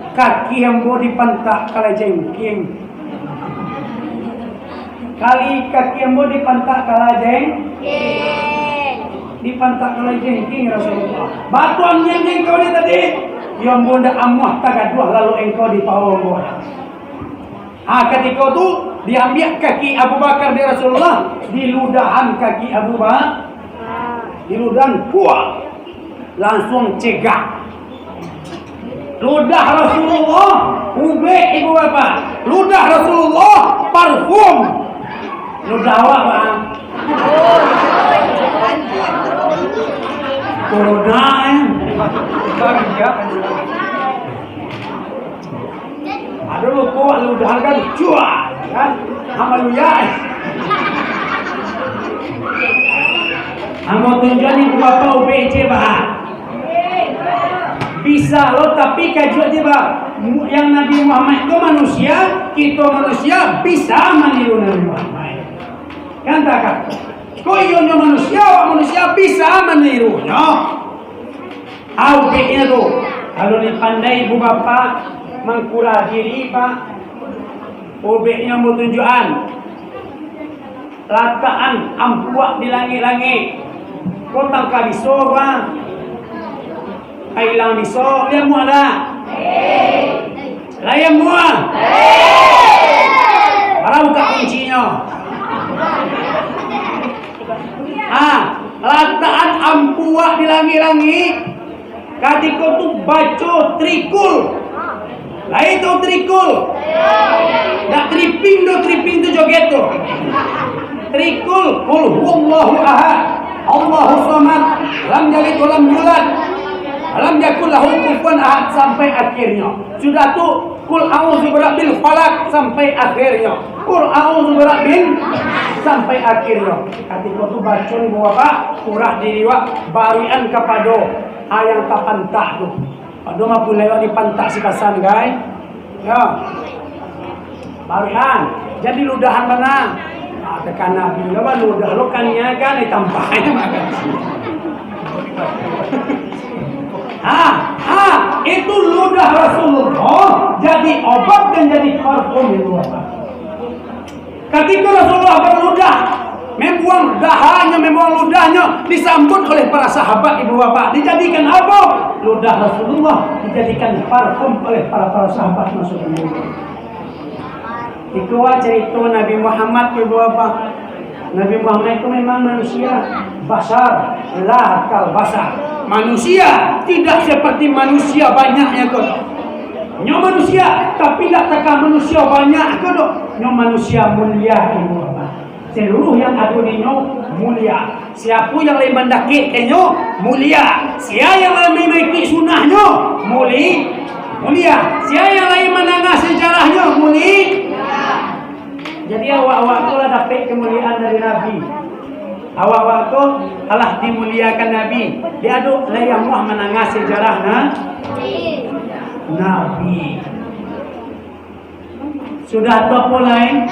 Kaki ambo dipantak kalajengking. Kali kaki ambo dipantak kalajeng-, dipantak kalajengking, Rasulullah. Batuan nian engkau ni tadi. Yo ambo ndak amuah tagaduah lalu engkau di pawo ambo. Ha, katiko tu diambiak kaki Abu Bakar dek Rasulullah, diludahan kaki Abu Bakar, diludahan, kuak, langsuang cegak. Ludah Rasulullah, ubek ibu bapak. Ludah Rasulullah, parfum. Ludah awak, Bang. Corona, eh. Ado luko ludah kan, cuak, kan? Hamaluya. Ambo tunjuakan ibu bapak ubek je, Bang. Bisa lo, tapi kajuak je, Bang. Mu-, yang Nabi Muhammad tu manusia, kito manusia bisa maniru Nabi Muhammad. Kan tak, kan? Ko iyo nyo manusia, awak manusia bisa manirunyo. Ah, ubeknyo tu, kalau dipandai ibu bapak mangkurah diri, Pak, ubeknyo ambo tunjuakan. Latakan ampuak di langik-langik. Ko tangka biso, Pak. Ka ilang biso, lai amuah dak? Lai amuah? Bara buka kuncinyo. Ah, latakan ampuak di langik-langik. Katiko tu baco trikul. Lai tau trikul? Dak triping do, triping tu joget tu. Trikul, Qul huwallahu ahad, Allahu samad, lam yalid walam yulad, walam yakul lahu kufuwan ahad, sampai akhirnyo. Sudah tu, Qul a'udzu birabbil falaq, sampai akhirnyo. Qul a'udzu birabbin, sampai akhirnyo. Katiko tu baco ibu bapak, kurah diri wak, barikan kapado a yang tapantak tu. Pado mah pulai wak dipantak sipasan, gai. Yo. Barikan. Jadi ludahan bana. Ah, takana bilo mah ludah lo kan nya kan, eh, tampahnyo makan. Ha, ha, itu ludah Rasulullah jadi obat dan jadi parfum itu, Bapak. Katiko Rasulullah baludah, mambuang dahanyo, mambuang ludahnyo, disambuik oleh para sahabat, ibu bapak. Dijadikan apo? Ludah Rasulullah dijadikan parfum oleh para, para sahabat masuk Nabi. Iko carito Nabi Muhammad, ibu bapak. Nabi Muhammad itu memang manusia, basar, la kal basar. Manusia tidak seperti manusia banyaknyo ko. Nyo manusia, tapi dak takah manusia banyak ko doh. Nyo manusia mulia, ibu bapak. Seluruh yang ado di nyo mulia. Siapo yang lai mandakek ka nyo, mulia. Sia yang lai mangikuik sunahnyo, muli-, mulia. Sia yang lai mandanga sejarahnyo, muli-, Jadi, awak-awak tu lah dapek kemuliaan dari Nabi. Awak-awak tu alah dimuliakan Nabi. Di ado lai amuah manangah sejarah na-, Nabi. Sudah tu apo lai?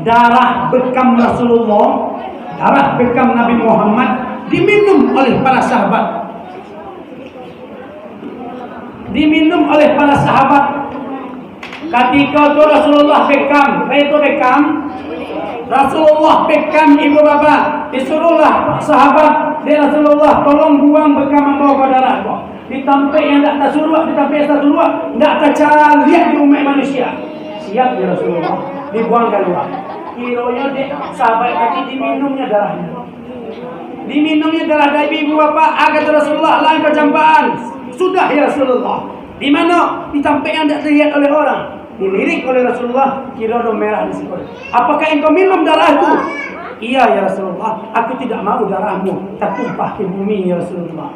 Darah bekam Rasulullah, darah bekam Nabi Muhammad diminum oleh para sahabat. Diminum oleh para sahabat. Katiko tu Rasulullah bekam, apa itu bekam? Rasulullah bekam, ibu bapak, disuruhlah sahabat dek Rasulullah, "Tolong buang bekam ambo ko darah ko." Di tampek yang ndak tasuruak, di tampek yang tasuruak, ndak tacaliak di umaik manusia. Siap, ya Rasulullah, dibuang kalua. Kironyo dek sahabat tadi diminumnyo darahnyo. Diminumnyo darah dari ibu bapak, ah, kata Rasulullah, "Lain pacampaan." "Sudah, ya Rasulullah." "Di mano?" "Di tampek yang tidak dilihat oleh orang." Dilirik oleh Rasulullah, kiro do merah di situ. "Apakah engkau minum darah itu?" "Iya, ya Rasulullah, aku tidak mau darahmu tertumpah ke bumi, ya Rasulullah."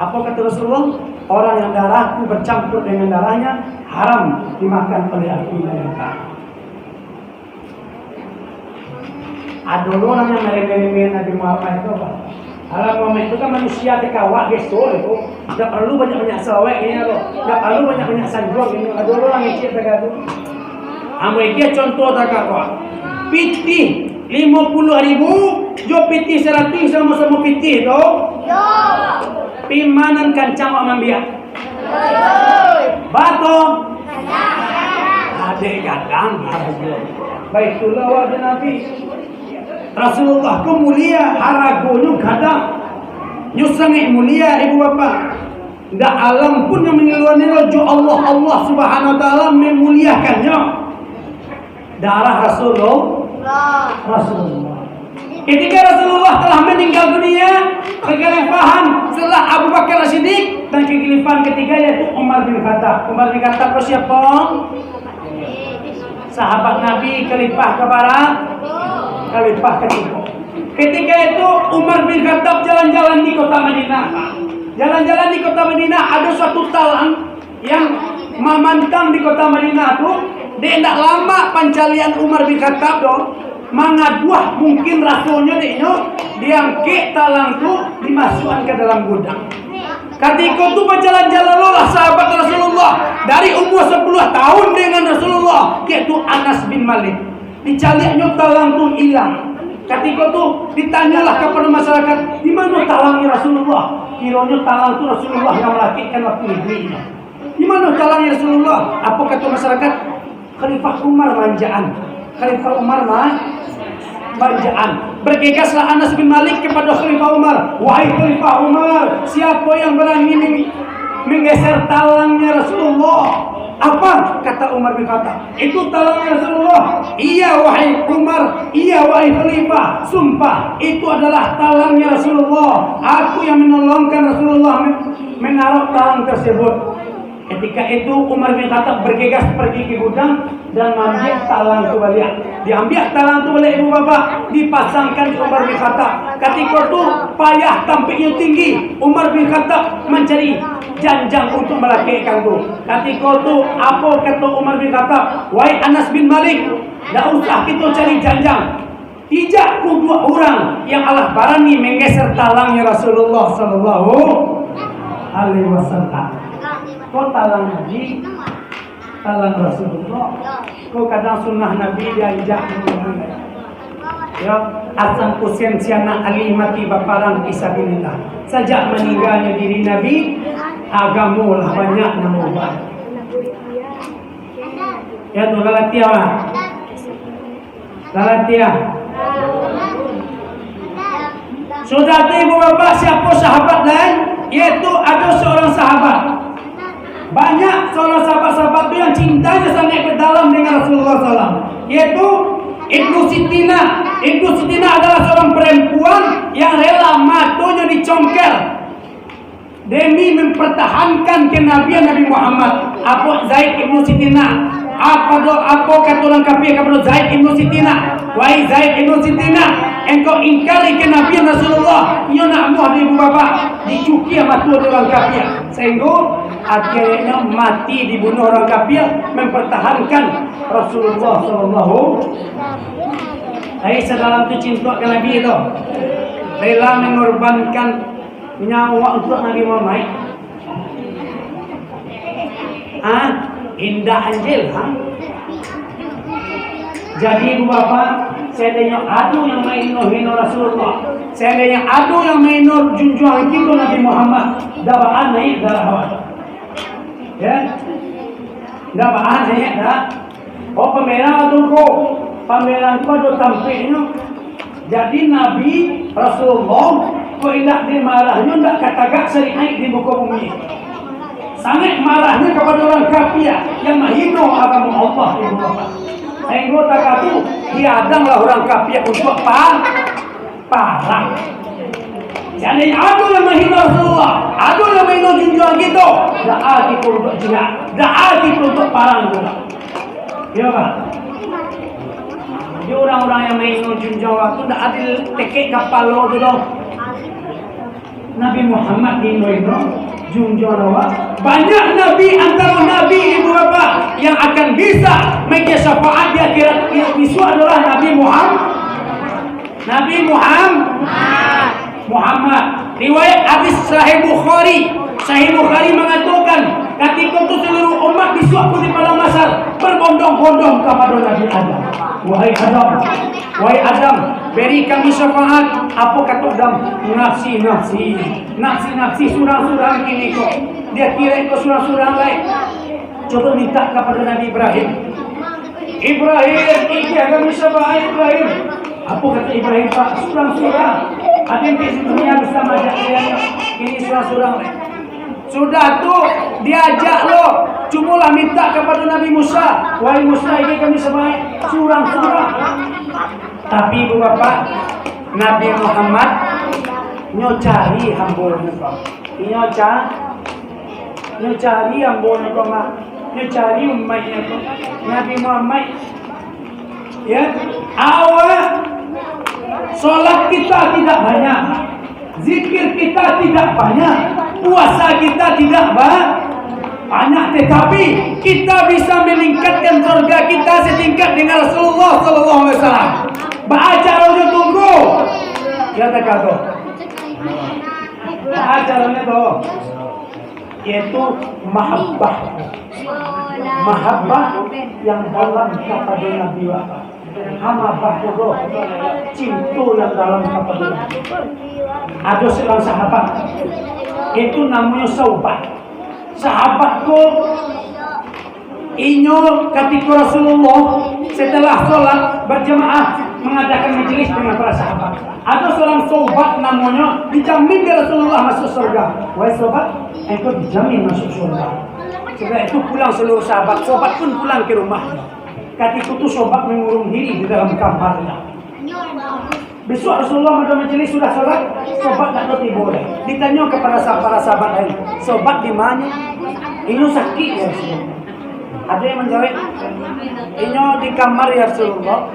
Apa kata Rasulullah? "Orang yang darahku bercampur dengan darahnya, haram dimakan oleh aku." Ado lo urang nan meremeh-remehan Nabi Muhammad tu, Pak. Alah, Muhammad tu kan manusia takawak biaso tu. Ndak paralu banyak-banyak salawat kini tu. Ndak paralu banyak-banyak sanjuang kini. Ado lo urang ngecek tagak tu. Ambo ikia contoh tagak, Pak. Pitih limo puluah ribu jo pitih saratuih samo-samo pitih tu. Yo. Pi ma nan kancang awak mambiak? Bato. Adek gadang. Baitulah awak jo Nabi. Rasulullah ko mulia, haragonyo gadang. Nyo sangaik mulia, ibu bapak. Ndak alam pun yang mangiluannyo, jo Allah, Allah Subhanahu wa Taala memuliakannyo. Darah Rasulullah. Rasulullah. Ketika Rasulullah telah meninggal dunia, kekhalifahan setelah Abu Bakar As-Siddiq dan kekhalifahan ketiga yaitu Umar bin Khattab. Umar bin Khattab itu siapa? Sahabat Nabi, khalifah keberapa? Khalifah ketiga. Ketika itu Umar bin Khattab jalan-jalan di kota Madinah. Jalan-jalan di kota Madinah, ada suatu talang yang mamantang di kota Madinah tu, dek ndak lamo pancaliakan Umar bin Khattab tu, mangaduah mungkin rasonyo deknyo, diangkek talang tu, dimasuakan ka dalam gudang. Katiko tu bajalan-jalan lo lah sahabat Rasulullah, dari umur sapuluah tahun dengan Rasulullah, yaitu Anas bin Malik. Dicaliaknyo talang tu ilang. Katiko tu ditanyolah kapado masyarakat, "Di mano talangnyo Rasulullah?" Kironyo talang tu Rasulullah yang malakekkan waktu iduiknyo. "Di mano talangnyo Rasulullah?" Apo kato masyarakat? "Khalifah Umar manjaan." Khalifah Umar ma-, manjaan. Bergegaslah Anas bin Malik kepada Khalifah Umar, "Wahai Khalifah Umar, siapa yang berani meng-, menggeser talangnya Rasulullah?" Apa kata Umar bin Khattab? "Itu talangnya Rasulullah." "Iya, wahai Umar, iya, wahai Khalifah, sumpah, itu adalah talangnya Rasulullah. Aku yang menolongkan Rasulullah men-, menaruh talang tersebut." Ketika itu Umar bin Khattab bergegas pergi ke gudang dan maambiak talang tu baliak. Diambiak talang tu baliak, ibu bapak, dipasangkan di Umar bin Khattab. Katiko tu payah tampeknyo tinggi, Umar bin Khattab mancari janjang untuk malakekkan tu. Katiko tu, apo kato Umar bin Khattab? "Wahai Anas bin Malik, ndak usah kito cari janjang. Ijak ko duo urang yang alah barani manggeser talangnyo Rasulullah sallallahu alaihi wasallam." Ko talang Nabi, talang Rasulullah. Ko kadang sunnah Nabi diinjak. Yo, Hasan Husain si anak Ali mati baparang fisabilillah. Sajak maningganyo diri Nabi, agamo lah banyak nan baubah. Yo, tu lah latihan lah. Lah latihan. Sudah tu, ibu bapak, siapa sahabat lain? Yaitu ada seorang sahabat. Banyak seorang sahabat-sahabat tu yang cintanya sangat dalam dengan Rasulullah sallallahu alaihi wasallam. Yaitu Ibnu Sitina. Ibnu Sitina adalah seorang perempuan yang rela matonyo dicongkel demi mempertahankan kenabian Nabi Muhammad. Apo Zaid Ibnu Sitina, Apo do, apo kato urang kafir kapado Zaid ibnu Sitina? Wahai Zaid ibnu Sitina, engkau ingkari kenabian Rasulullah, iyo nak muah di ibu bapak, dicukia mato dek urang kafir. Sahinggo akhirnyo mati dibunuah urang kafir mempertahankan Rasulullah sallallahu alaihi wasallam. Ai, sadalam tu cinto ka Nabi tu, rela mengorbankan nyawa untuak Nabi Muhammad. Ah, indak anjir, ha? Jadi, ibu bapak, seandainya ado yang mahino-hino Rasulullah, seandainya ado yang mahino junjuangan kito Nabi Muhammad, ndak baa naiak darah awak. Ya? Ndak baa naiak darah. Oh, pameran tu ko, pameran ko ado tampeknyo. Jadi Nabi Rasulullah ko indak dek marahnyo, indak ka tagak syariat di muko bumi. Sangaik marahnyo kapado urang kafir yang mahino agamo Allah di muko bumi. Sahinggo takatu dihadanglah urang kafir untuak pa-, parang. Jadi ado yang mahino Rasulullah, ado yang mahino junjuangan kito, dak a kito untuak jihad, dak a kito untuak parang tu. Iyo, Pak. Jadi urang-urang yang mahino junjuangan tu ndak adil tekek kapalo tu doh. Nabi Muhammad dihino-hino, junjuangan awak. Banyak nabi antaro nabi, ibu bapak, yang akan bisa mangecek syafaat di akhirat bisuak adalah Nabi Muhammad. Nabi Muhammad. Muhammad. Riwayat hadis Sahih Bukhari. Sahih Bukhari mangatokan, katiko tu saluruh umat bisuak pun di padang mahsyar berbondong-bondong kapado Nabi Adam. Wahai Adam, wahai Adam, beri kami syafaat. Apo kato Adam? Nafsi, nafsi. Nafsi-nafsi surang-surang kini ko. Di akhirat ko surang-surang lai. Cubo mintak kapado Nabi Ibrahim. Ibrahim, igiah kami syafaat Ibrahim. Apo kato Ibrahim, Pak? Surang-surang. Ado nan di dunia bisa maajak kalian, kini surang-surang lai. Sudah tu, diajak lo, cubolah mintak kapado Nabi Musa. Wahai Musa, igiah kami syafaat. Surang-surang. Tapi, ibu bapak, Nabi Muhammad, nyo cari hambo nyo ko. Inyo ca-, nyo cari hambo nyo ko, Mak. Nyo cari umaik nyo ko. Nabi Muhammad, ya, awak, solat kita tidak banyak. Zikir kita tidak banyak, puasa kita tidak ba-, banyak, tetapi kita bisa meningkatkan surga kita setingkat dengan Rasulullah sallallahu alaihi wasallam. Baa caronyo tu? Ya, tak ada. Baa caronyo tu? Yaitu mahabbah. Mahabbah yang dalam kapado Nabi Muhammad. Mahabbah tu, cinto yang dalam kapado Nabi. Ado surang sahabat, itu namonyo Sauban. Sahabat ko, inyo katiko Rasulullah setelah solat berjamaah mengadakan majelis dengan para sahabat. Ado surang Sauban namonyo, dijamin dek Rasulullah masuk surga. Wahai Sauban, engkau dijamin masuk surga. Sudah itu pulang seluruh sahabat, Sauban pun pulang ke rumah. Katiko tu Sauban mengurung diri di dalam kamarnyo. Bisuak Rasulullah mado majelis sudah solat, Sauban dak tibo lai. Ditanyo kapado sa-, para sahabat lain, "Sauban di ma?" "Inyo sakik, ya Rasulullah." Ado yang manjawab, "Inyo di kamar, ya Rasulullah."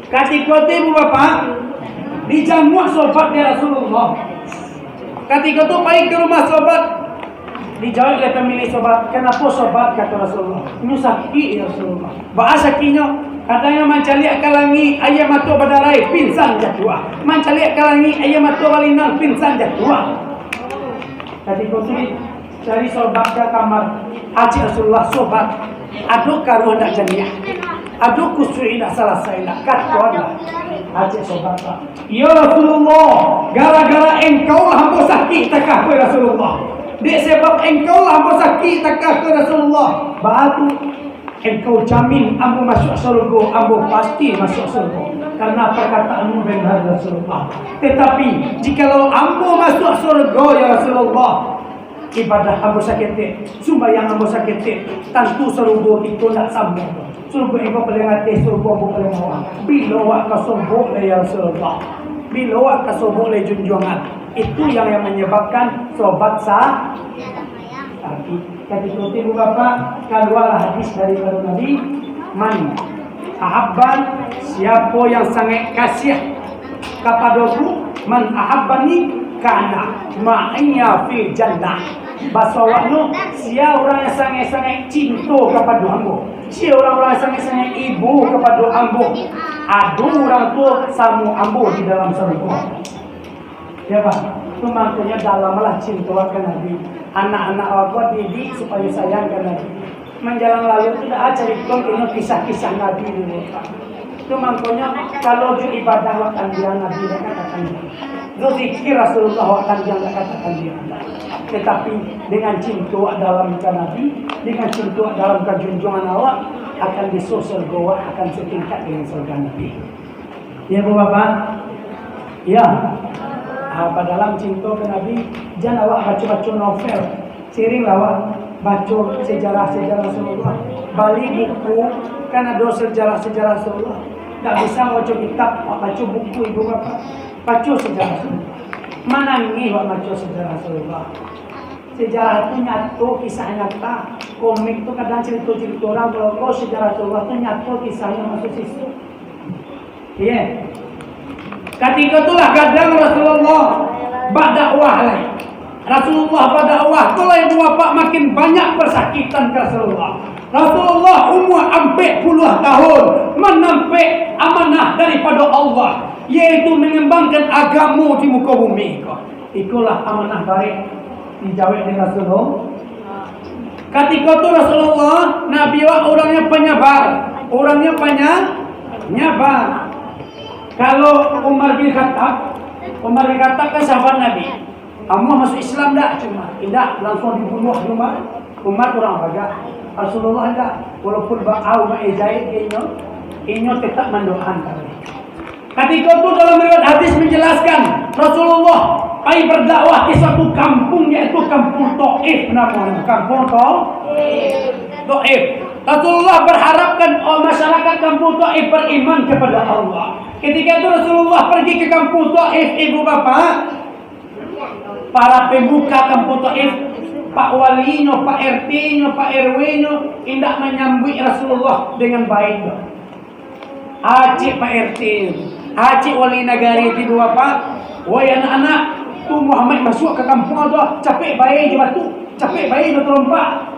Katiko tu, ibu bapak, dijanguak Sauban dek Rasulullah. Katiko tu pai ka rumah Sauban, dijawab dek pamilik Sauban, "Kanapo Sauban?" kato Rasulullah. "Inyo sakik, ya Rasulullah." "Baa sakiknyo?" "Kadangnyo mancaliak ka langik, aia mato badarai, pingsan jatuah. Mancaliak ka langik, aia mato balinang, pingsan jatuah." Katiko tu cari Sauban ka kamar. "Acik Rasulullah, Sauban, ado karuah ndak janiah? Ado kusuik ndak salasai, ndak kato ndak?" Acik Sauban, "Ya Rasulullah, gara-gara engkau lah ambo sakik takah ko, ya Rasulullah. Dek sebab engkau lah ambo sakik takah ko, ya Rasulullah." "Baa tu?" "Engkau jamin ambo masuak surga, ambo pasti masuak surga, karena perkataanmu benar, ya Rasulullah. Tetapi, jikalau ambo masuak surga, ya Rasulullah, ibadah ambo saketek, sumbayang ambo saketek, tantu surga kito ndak samo. Surga engkau paling ateh, surga ambo paling bawah. Bilo awak ka sobok lai, ya Rasulullah? Bilo awak ka sobok lai, junjuangan?" Itu yang, yang menyebabkan Sauban sa-, sakik. Katiko tu, ibu bapak, kalualah hadis daripado Nabi, "Man ahabban, siapo yang sangaik kasiah kapadoku, man ahabbani kana ma'iyya fil jannah." Baso awaknyo, sia urang yang sangaik-sangaik cinto kapado ambo, sia urang-urang yang sangaik-sangaik ibo kapado ambo, ado urang tu samo ambo di dalam sarugo. Ya, Pak. Tu mangkonyo dalamlah cinto ka Nabi. Anak-anak awak didik supayo sayang ka Nabi. Manjalang lalu tu dak carito kino kisah-kisah Nabi dulu, Pak. Tu mangkonyo, kalau jo ibadah awak tandiang Nabi, dak katakan. Jo zikir Rasulullah awak tandiang, dak katakan. Tetapi dengan cinto awak dalam ka Nabi, dengan cinto awak dalam ka junjungan awak, akan diso surga awak, akan satingkat dengan surga Nabi. Ya, Bu Bapak? Ya. Ah, padalam cinto ka Nabi, jan awak baco-baco novel. Siringlah awak baco sejarah-sejarah Rasulullah. Bali buku, kan ado sejarah-sejarah Rasulullah. Dak bisa baco kitab, awak baco buku, Ibu Bapak. Baco sejarah Rasulullah. Manangih awak baco sejarah Rasulullah. Sejarah tu nyato, kisah nyata. Komik tu kadang carito-carito urang, kalau sejarah Rasulullah tu nyato kisahnyo masuak sisuk. Iya. Katiko tu lah gadang Rasulullah badakwah lai. Rasulullah badakwah tu lai, Ibu Bapak, makin banyak pasakitan ka Rasulullah. Rasulullah umua ampek puluah tahun manampek amanah daripado Allah, yaitu mangambangkan agamo di muko bumi ko. Ikolah amanah barek dijawek dek Rasulullah. Katiko tu Rasulullah, Nabi awak urangnyo panyabar, urangnyo panya-, nyabar. Kalau Umar bin Khattab, Umar bin Khattab kan sahabat Nabi. Amuah masuak Islam dak? Cuma indak, langsuang dibunuah Umar. Umar urang bagak. Rasulullah indak. Walaupun ba-, au baejek inyo, inyo tetap mandoakan. Katiko tu dalam riwayat hadis manjalaskan, Rasulullah pai badakwah ka suatu kampuang, yaitu Kampuang Taif namonyo. Kampuang Ta-, Taif. Rasulullah baharapkan, oh, masyarakat Kampuang Taif bariman kapado Allah. Katiko tu Rasulullah pigi ka Kampuang Taif, Ibu Bapak, para pamuka Kampuang Taif, pak walinyo, pak R T-nyo, pak R W-nyo indak manyambuik Rasulullah dengan baik. Acik pak R T, acik wali nagari, Ibu Bapak, woi anak-anak, tu Muhammad masuak ka kampuang tu, capek bae jo batu, capek bae jo tarompak.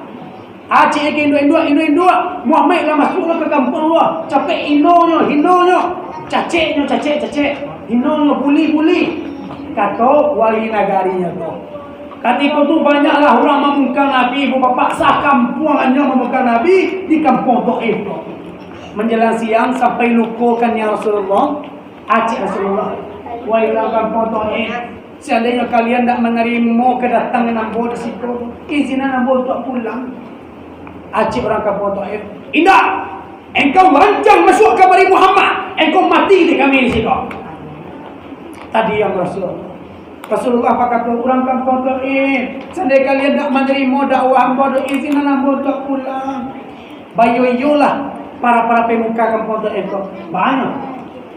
Acik induak-induak, induak-induak, Muhammad lah masuak lah ka kampuang tu, capek inonyo, hinonyo, caceknyo, cacek, cacek, hinonyo, buli, buli, kato wali nagarinyo tu. Katiko tu banyaklah urang mamungka Nabi, Ibu Bapak, sakampuang hanyo mamungka Nabi di Kampuang Taif tu. Manjalang siang sampai luko kan, ya Rasulullah, acik Rasulullah, wahai urang Kampuang Taif, seandainyo kalian ndak manarimo kadatangan ambo di siko, izinan ambo untuak pulang. Acik urang Kampuang Taif, indak, engkau lancang masuak kabari Muhammad, engkau mati dek kami di siko. Tadi yang Rasulullah. Rasulullah bakato, urang Kampuang Taif, seandai kalian ndak manarimo dakwah ambo, ado izinan ambo untuak pulang. Baiyo-iyolah para-para pamuka Kampuang Taif ko. Baiyo.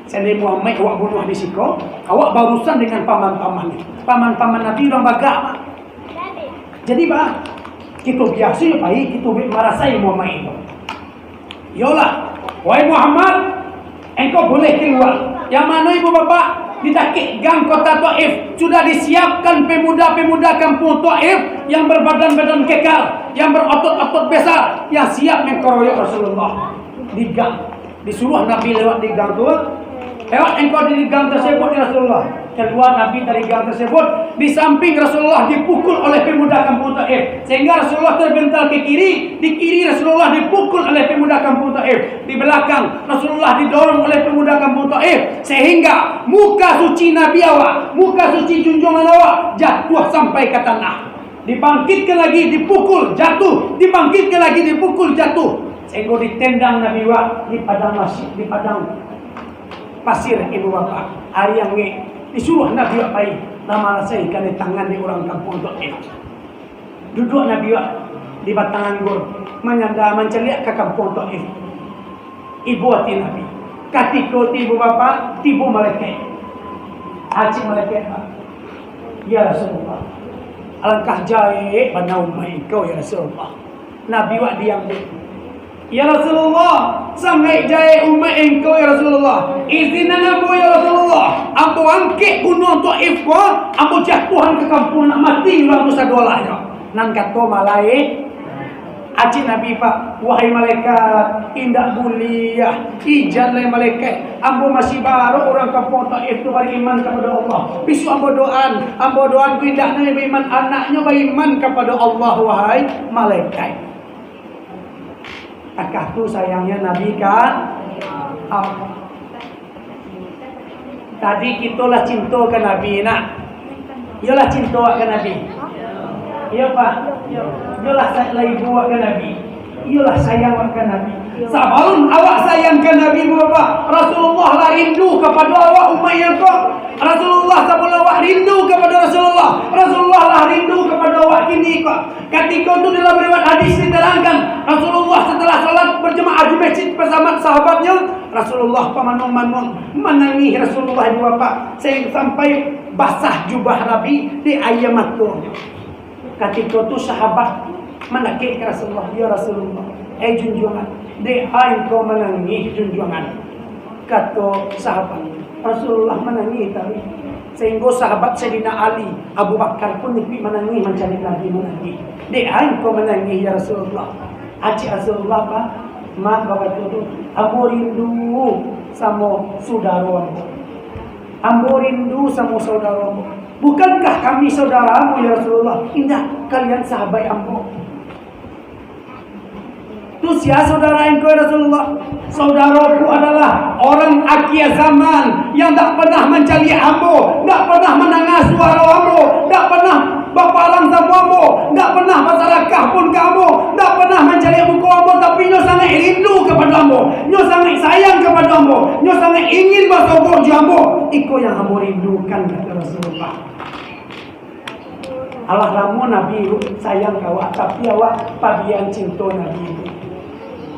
Seandai Muhammad awak bunuah di siko, awak baurusan dengan paman-paman. Paman-paman Nabi urang bagak, Pak. Jadi, Pak, kito biaso yo pai, kito bi-, marasai Muhammad itu. Iyolah, wahai Muhammad, engkau boleh kalua. Yang mano, Ibu Bapak? Di dakek gang kota Taif, sudah disiapkan pemuda-pemuda Kampuang Taif yang berbadan-badan kekar, yang berotot-otot besar, yang siap mangkaroyok Rasulullah. Di gang, disuruah Nabi lewat di gang tu. Lewat engkau di gang tersebut, ya Rasulullah. Kalua Nabi dari gang tersebut, di samping Rasulullah dipukul oleh pemuda Kampuang Taif, sehingga Rasulullah terbental ke kiri, di kiri Rasulullah dipukul oleh pemuda Kampuang Taif, di belakang Rasulullah didorong oleh pemuda Kampuang Taif, sehingga muka suci Nabi awak, muka suci junjungan awak jatuh sampai ka tanah. Dibangkitkan lagi, dipukul, jatuh, dibangkitkan lagi, dipukul, jatuh, sehingga ditendang Nabi awak di padang masjid, di padang pasir, Ibu Bapak, ari angek, disuruah Nabi awak pai, lah marasai kanai tangan di urang Kampuang Taif. Duduak Nabi awak di batang anggur, manyanda, mancaliak ka Kampuang Taif. Ibo ati Nabi. Katiko tibo, Bapak, tibo malaikat. Acik malaikat, Pak. Ya Rasulullah, Alangkah jahek bana umaik Engkau, ya Rasulullah. Nabi wak diam dek. Ya Rasulullah, sangaik jahek umaik Engkau, ya Rasulullah. Izinan ambo, ya Rasulullah. Ambo angkek gunuang Taif ko, ambo jatuahan ka kampuang, nak mati urang tu sadolahnyo. Nan kato malaikat, Acik Nabi, Pak, wahai malaikat, indak buliah. Ijan lai malaikat, ambo masih barok urang kampuang Taif tu bariman kapado Allah. Bisuak ambo doaan, ambo doaan tu indak nyo baiman, anaknyo baiman kapado Allah, wahai malaikat. Takah tu sayangnyo Nabi ka Allah. Tadi kito lah cinto ka Nabi, nak? Iyolah cinto awak ka Nabi. Iyo, Pak. Iyolah sa-, lah ibu awak ka Nabi. Iyolah sayang awak ka Nabi. Sabalun awak sayang ka Nabi, Bapak, Rasulullah lah rindu kapado awak, umaik ko. Rasulullah, sabalun awak rindu kapado Rasulullah, Rasulullah lah rindu kapado awak kini ko. Katiko tu dalam riwayat hadis diterangkan, Rasulullah setelah salat berjamaah di masjid bersama sahabatnya, Rasulullah pamanuang-manuang manangih Rasulullah, ibu bapak, sahinggo sampai basah jubah Nabi di aia mato. Katiko tu sahabat mandakek ka Rasulullah, "Ya Rasulullah, eh junjuangan, dek a engkau manangih junjuangan?" Kato sahabat, Rasulullah manangih tadi. Sahinggo sahabat Sayyidina Ali, Abu Bakar pun ikut manangih mancaliak Nabi, manangih. "Dek a engkau manangih, ya Rasulullah?" Acik Rasulullah, Pak, mak, bapak tu, "Ambo rindu samo sudaro ambo. Ambo rindu samo saudaro ambo." "Bukankah kami saudaramu, ya Rasulullah?" "Indak, kalian sahabat ambo." "Tu sia saudara engkau, ya Rasulullah?" "Saudaraku adalah orang akhir zaman yang tak pernah mancaliak ambo, tak pernah mandanga suaro ambo, tak pernah baparang samo ambo, tak pernah basarakah pun ka ambo, tak pernah mancaliak muko ambo, tapi nyo sangaik rindu kapado ambo, nyo sangaik sayang kapado ambo, nyo sangaik ingin basobok jo ambo. Iko yang ambo rindukan," kato Rasulullah. Alah lamo Nabi tu sayang ka awak, tapi awak pabian cinto Nabi tu.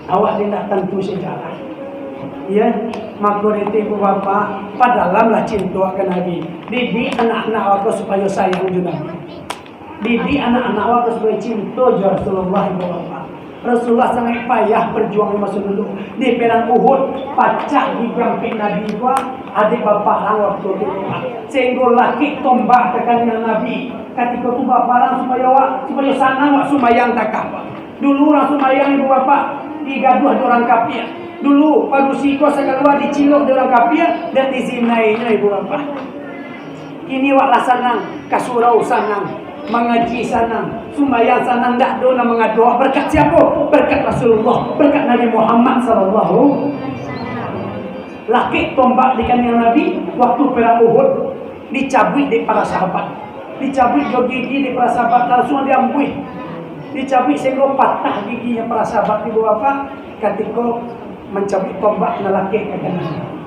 Awak indak tantu sajarah. Ya, mako dari itu, ibu bapak, padalamlah cinto ka Nabi. Didik anak-anak awak ko supayo sayang jo Nabi. Didik anak-anak awak ko supayo cinto jo Rasulullah, ibu bapak. Rasulullah sangaik payah bajuang di maso dulu. Di Perang Uhud, pacah gigi ampek Nabi ko, dek baparang wakatu tu. Sahinggo lakek tombak ka kaniang Nabi. Katiko tu baparang supayo awak, supayo sanang awak sumbayang takah. Dulu urang sumbayang, ibu bapak, digaduah dek urang kafir. Dulu padusi ko sakalua dicilok dek urang kafir, dan dizinainyo, ibu bapak. Kini awak lah sanang, ka surau sanang, mangaji sanang, sumbayang sanang, ndak ado nan mangado. Berkat siapo? Berkat Rasulullah, berkat Nabi Muhammad sallallahu. Lakek tombak di kaniang Nabi wakatu Perang Uhud, dicabuik dek para sahabat, dicabuik jo gigi dek para sahabat, langsung diambuih, dicabuik sahinggo patah giginyo para sahabat, ibu bapak, katiko mancabuik tombak nan lakek ka kaniang Nabi.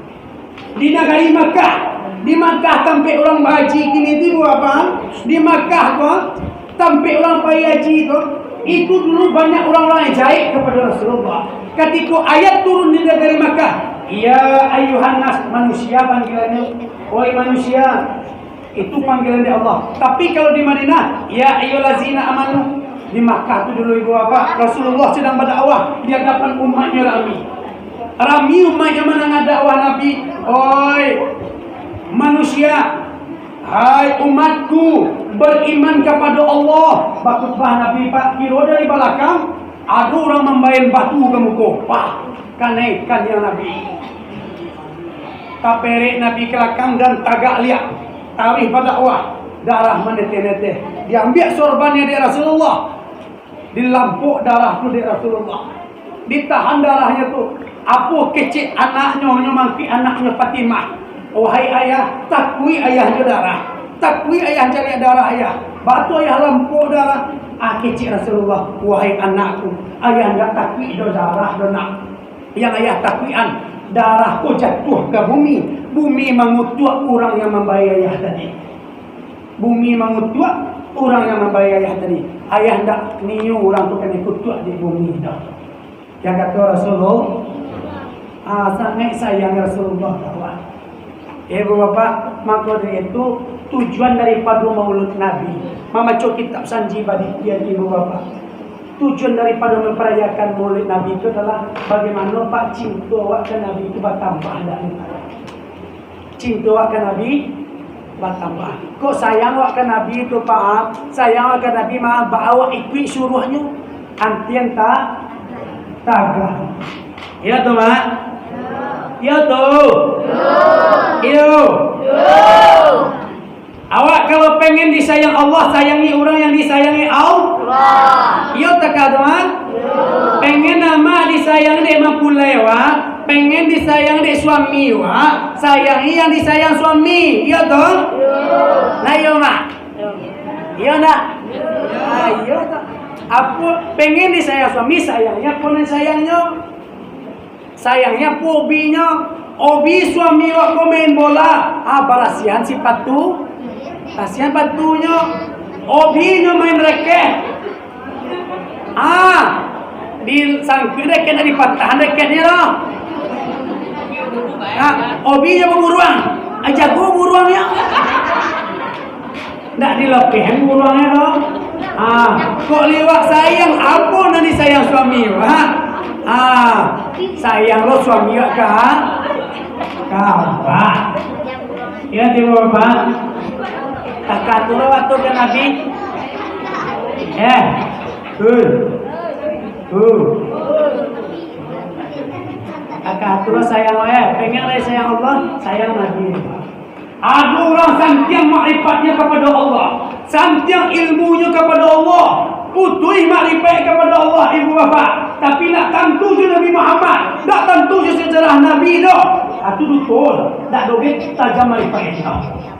Di nagari Makkah, di Makkah tampek urang bahaji kini tu, ibu bapak, di Makkah ko, tampek urang pai haji tu, itu dulu banyak urang-urang yang jahek kapado Rasulullah. Katiko ayat turun di nagari Makkah, "Ya ayuhan nas," manusia panggilannyo, "Oi manusia," itu panggilan dari Allah. Tapi kalau di Madinah, "Ya ayyuhallazina amanu." Di Makkah tu dulu, ibu bapak, Rasulullah sedang berdakwah di hadapan umatnya rami. Rami umatnya mandanga dakwah Nabi, "Oi manusia, hai umatku, beriman kapado Allah." Bakhutbah Nabi, Pak, kiro dari balakang, ado urang mambaen batu ka muko. Pah, kanai kaniang Nabi. Taperek Nabi ka balakang dan tagak liak. Taruih badakwah, darah maneteh-neteh. Diambiak sorbannya dek Rasulullah. Dilampok darah tu dek Rasulullah. Ditahan darahnyo tu. Apo kecek anaknyo, nyo mangkik anaknyo Fatimah. "Wahai ayah, takuik ayah jo darah. Takuik ayah caliak darah ayah." Batu ayah lampok darah. Ah, kecek Rasulullah, "Wahai anakku, ayah ndak takuik do darah do, nak. Yang ayah takuikan, darah ko jatuah ka bumi. Bumi mangutuak urang yang mambae ayah tadi. Bumi mangutuak urang yang mambae ayah tadi. Ayah ndak niyo urang tu kanai kutuak di bumi tu." Yang kato Rasulullah, ah, sangaik sayang Rasulullah ka awak. Eh, ibu bapak, mako dari itu, Tujuan daripado Maulud Nabi, mambaco kitab Sanji Badikiah, ibu bapak. Tujuan daripado mamparayakan Maulid Nabi itu adalah bagaimana, Pak, cinto awak ka Nabi itu batambah, ndak? Cinto awak ka Nabi batambah. Kok sayang awak ka Nabi tu, Pak? Sayang awak ka Nabi mah, ba awak ikuik suruahnyo. Antian ta-, tagah. Iyo tu, Mak? Iyo tu? Iyo. Awak kalau pengen disayang Allah, sayangi urang yang disayangi Allah. Iyo takah tu, Mak? Pengen amak disayangi dek mapulai wak, pengen disayang dek suami wak, sayangi yang disayang suami. Iyo tu? Nah, iyo, Mak? Iyo ndak? Ah, iyo tu. Apo pengen disayang suami, sayangnyo apo nan sayangnyo. Sayangnyo apo hobinyo? Hobi suami wak ko main bola, ah, barasiahan sipatu, barasiahan sipatunyo. Hobinyo main reket, ah, disangkuik reket, nak dipatahan reketnyo tu. Ah, hobinyo baburuang, ah, jago buruangnyo. Ndak dilepehan buruangnyo tu. Ah, kok liwat sayang, apo nan disayang suami, ha? Ah, sayang lo suami ka, ka abah. Iyo, tibo, Bapak. Takah tu lo waktu ka Nabi. Eh, tu. Tu. Takah tu lo sayang, eh. Pengen lai sayang Allah, sayang Nabi. Ado urang santiang makrifat-nyo kapado Allah, santiang ilmunyo kapado Allah, putuih makrifat kapado Allah, ibu bapak, tapi ndak tantu jo Nabi Muhammad, ndak tantu jo sejarah Nabi doh. Ah, tu duto, ndak doh tajam makrifat inyo.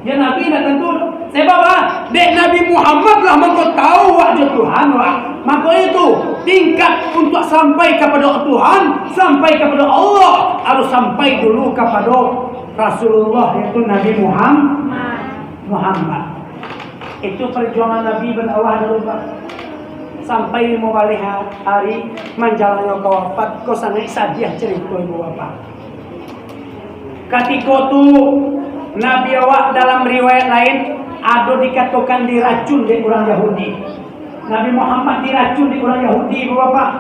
Jo Nabi ndak tantu doh. Sebab, ah, dek Nabi Muhammad lah mangko tahu wak jo Tuhan wak. Mako itu, tingkat untuak sampai kapado Tuhan, sampai kapado Allah, harus sampai dulu kapado Rasulullah, yaitu Nabi Muham-, Muhammad. Itu perjuangan Nabi berdakwah dulu, Pak. Sampai limo baleh ha-, hari manjalannyo ka wafat, ko sangaik sadiah carito ibu bapak. Katiko tu, Nabi awak dalam riwayat lain, ado dikatokan diracun dek urang Yahudi. Nabi Muhammad diracun dek urang Yahudi, ibu bapak.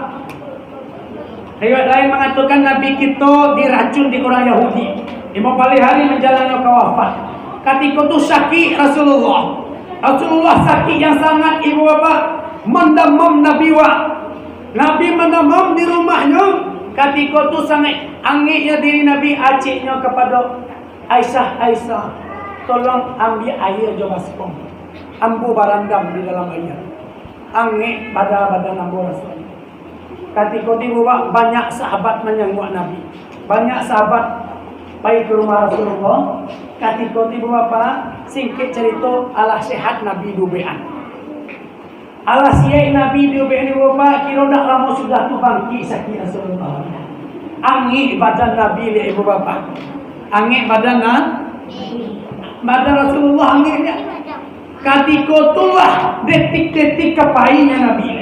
Riwayat lain mangatokan Nabi kito diracun dek urang Yahudi. Limo baleh hari manjalannyo ka wafat. Katiko tu sakik Rasulullah. Rasulullah sakik yang sangat, ibu bapak, mandamam Nabi wak. Nabi mandamam di rumahnyo. Katiko tu sangaik angeknyo diri Nabi, aciknyo kapado Aisyah, "Aisyah, tolong ambiak aia jo baskom. Ambo barandam di dalam aia." Angek badan-badan ambo rasonyo. Katiko tibo, Pak, banyak sahabat manyanguak Nabi. Banyak sahabat pai ka rumah Rasulullah. Katiko tibo, Pak, singkek carito, alah sehat Nabi diubekan. Alah siaik Nabi diubekan, ibu bapak, kiro ndak lamo sudah tu bangkik sakik Rasulullah. Angek badan Nabi, ibu bapak. Angek badan, nah? Badan Rasulullah angeknyo. Katiko tu lah detik-detik ka paihnyo Nabi.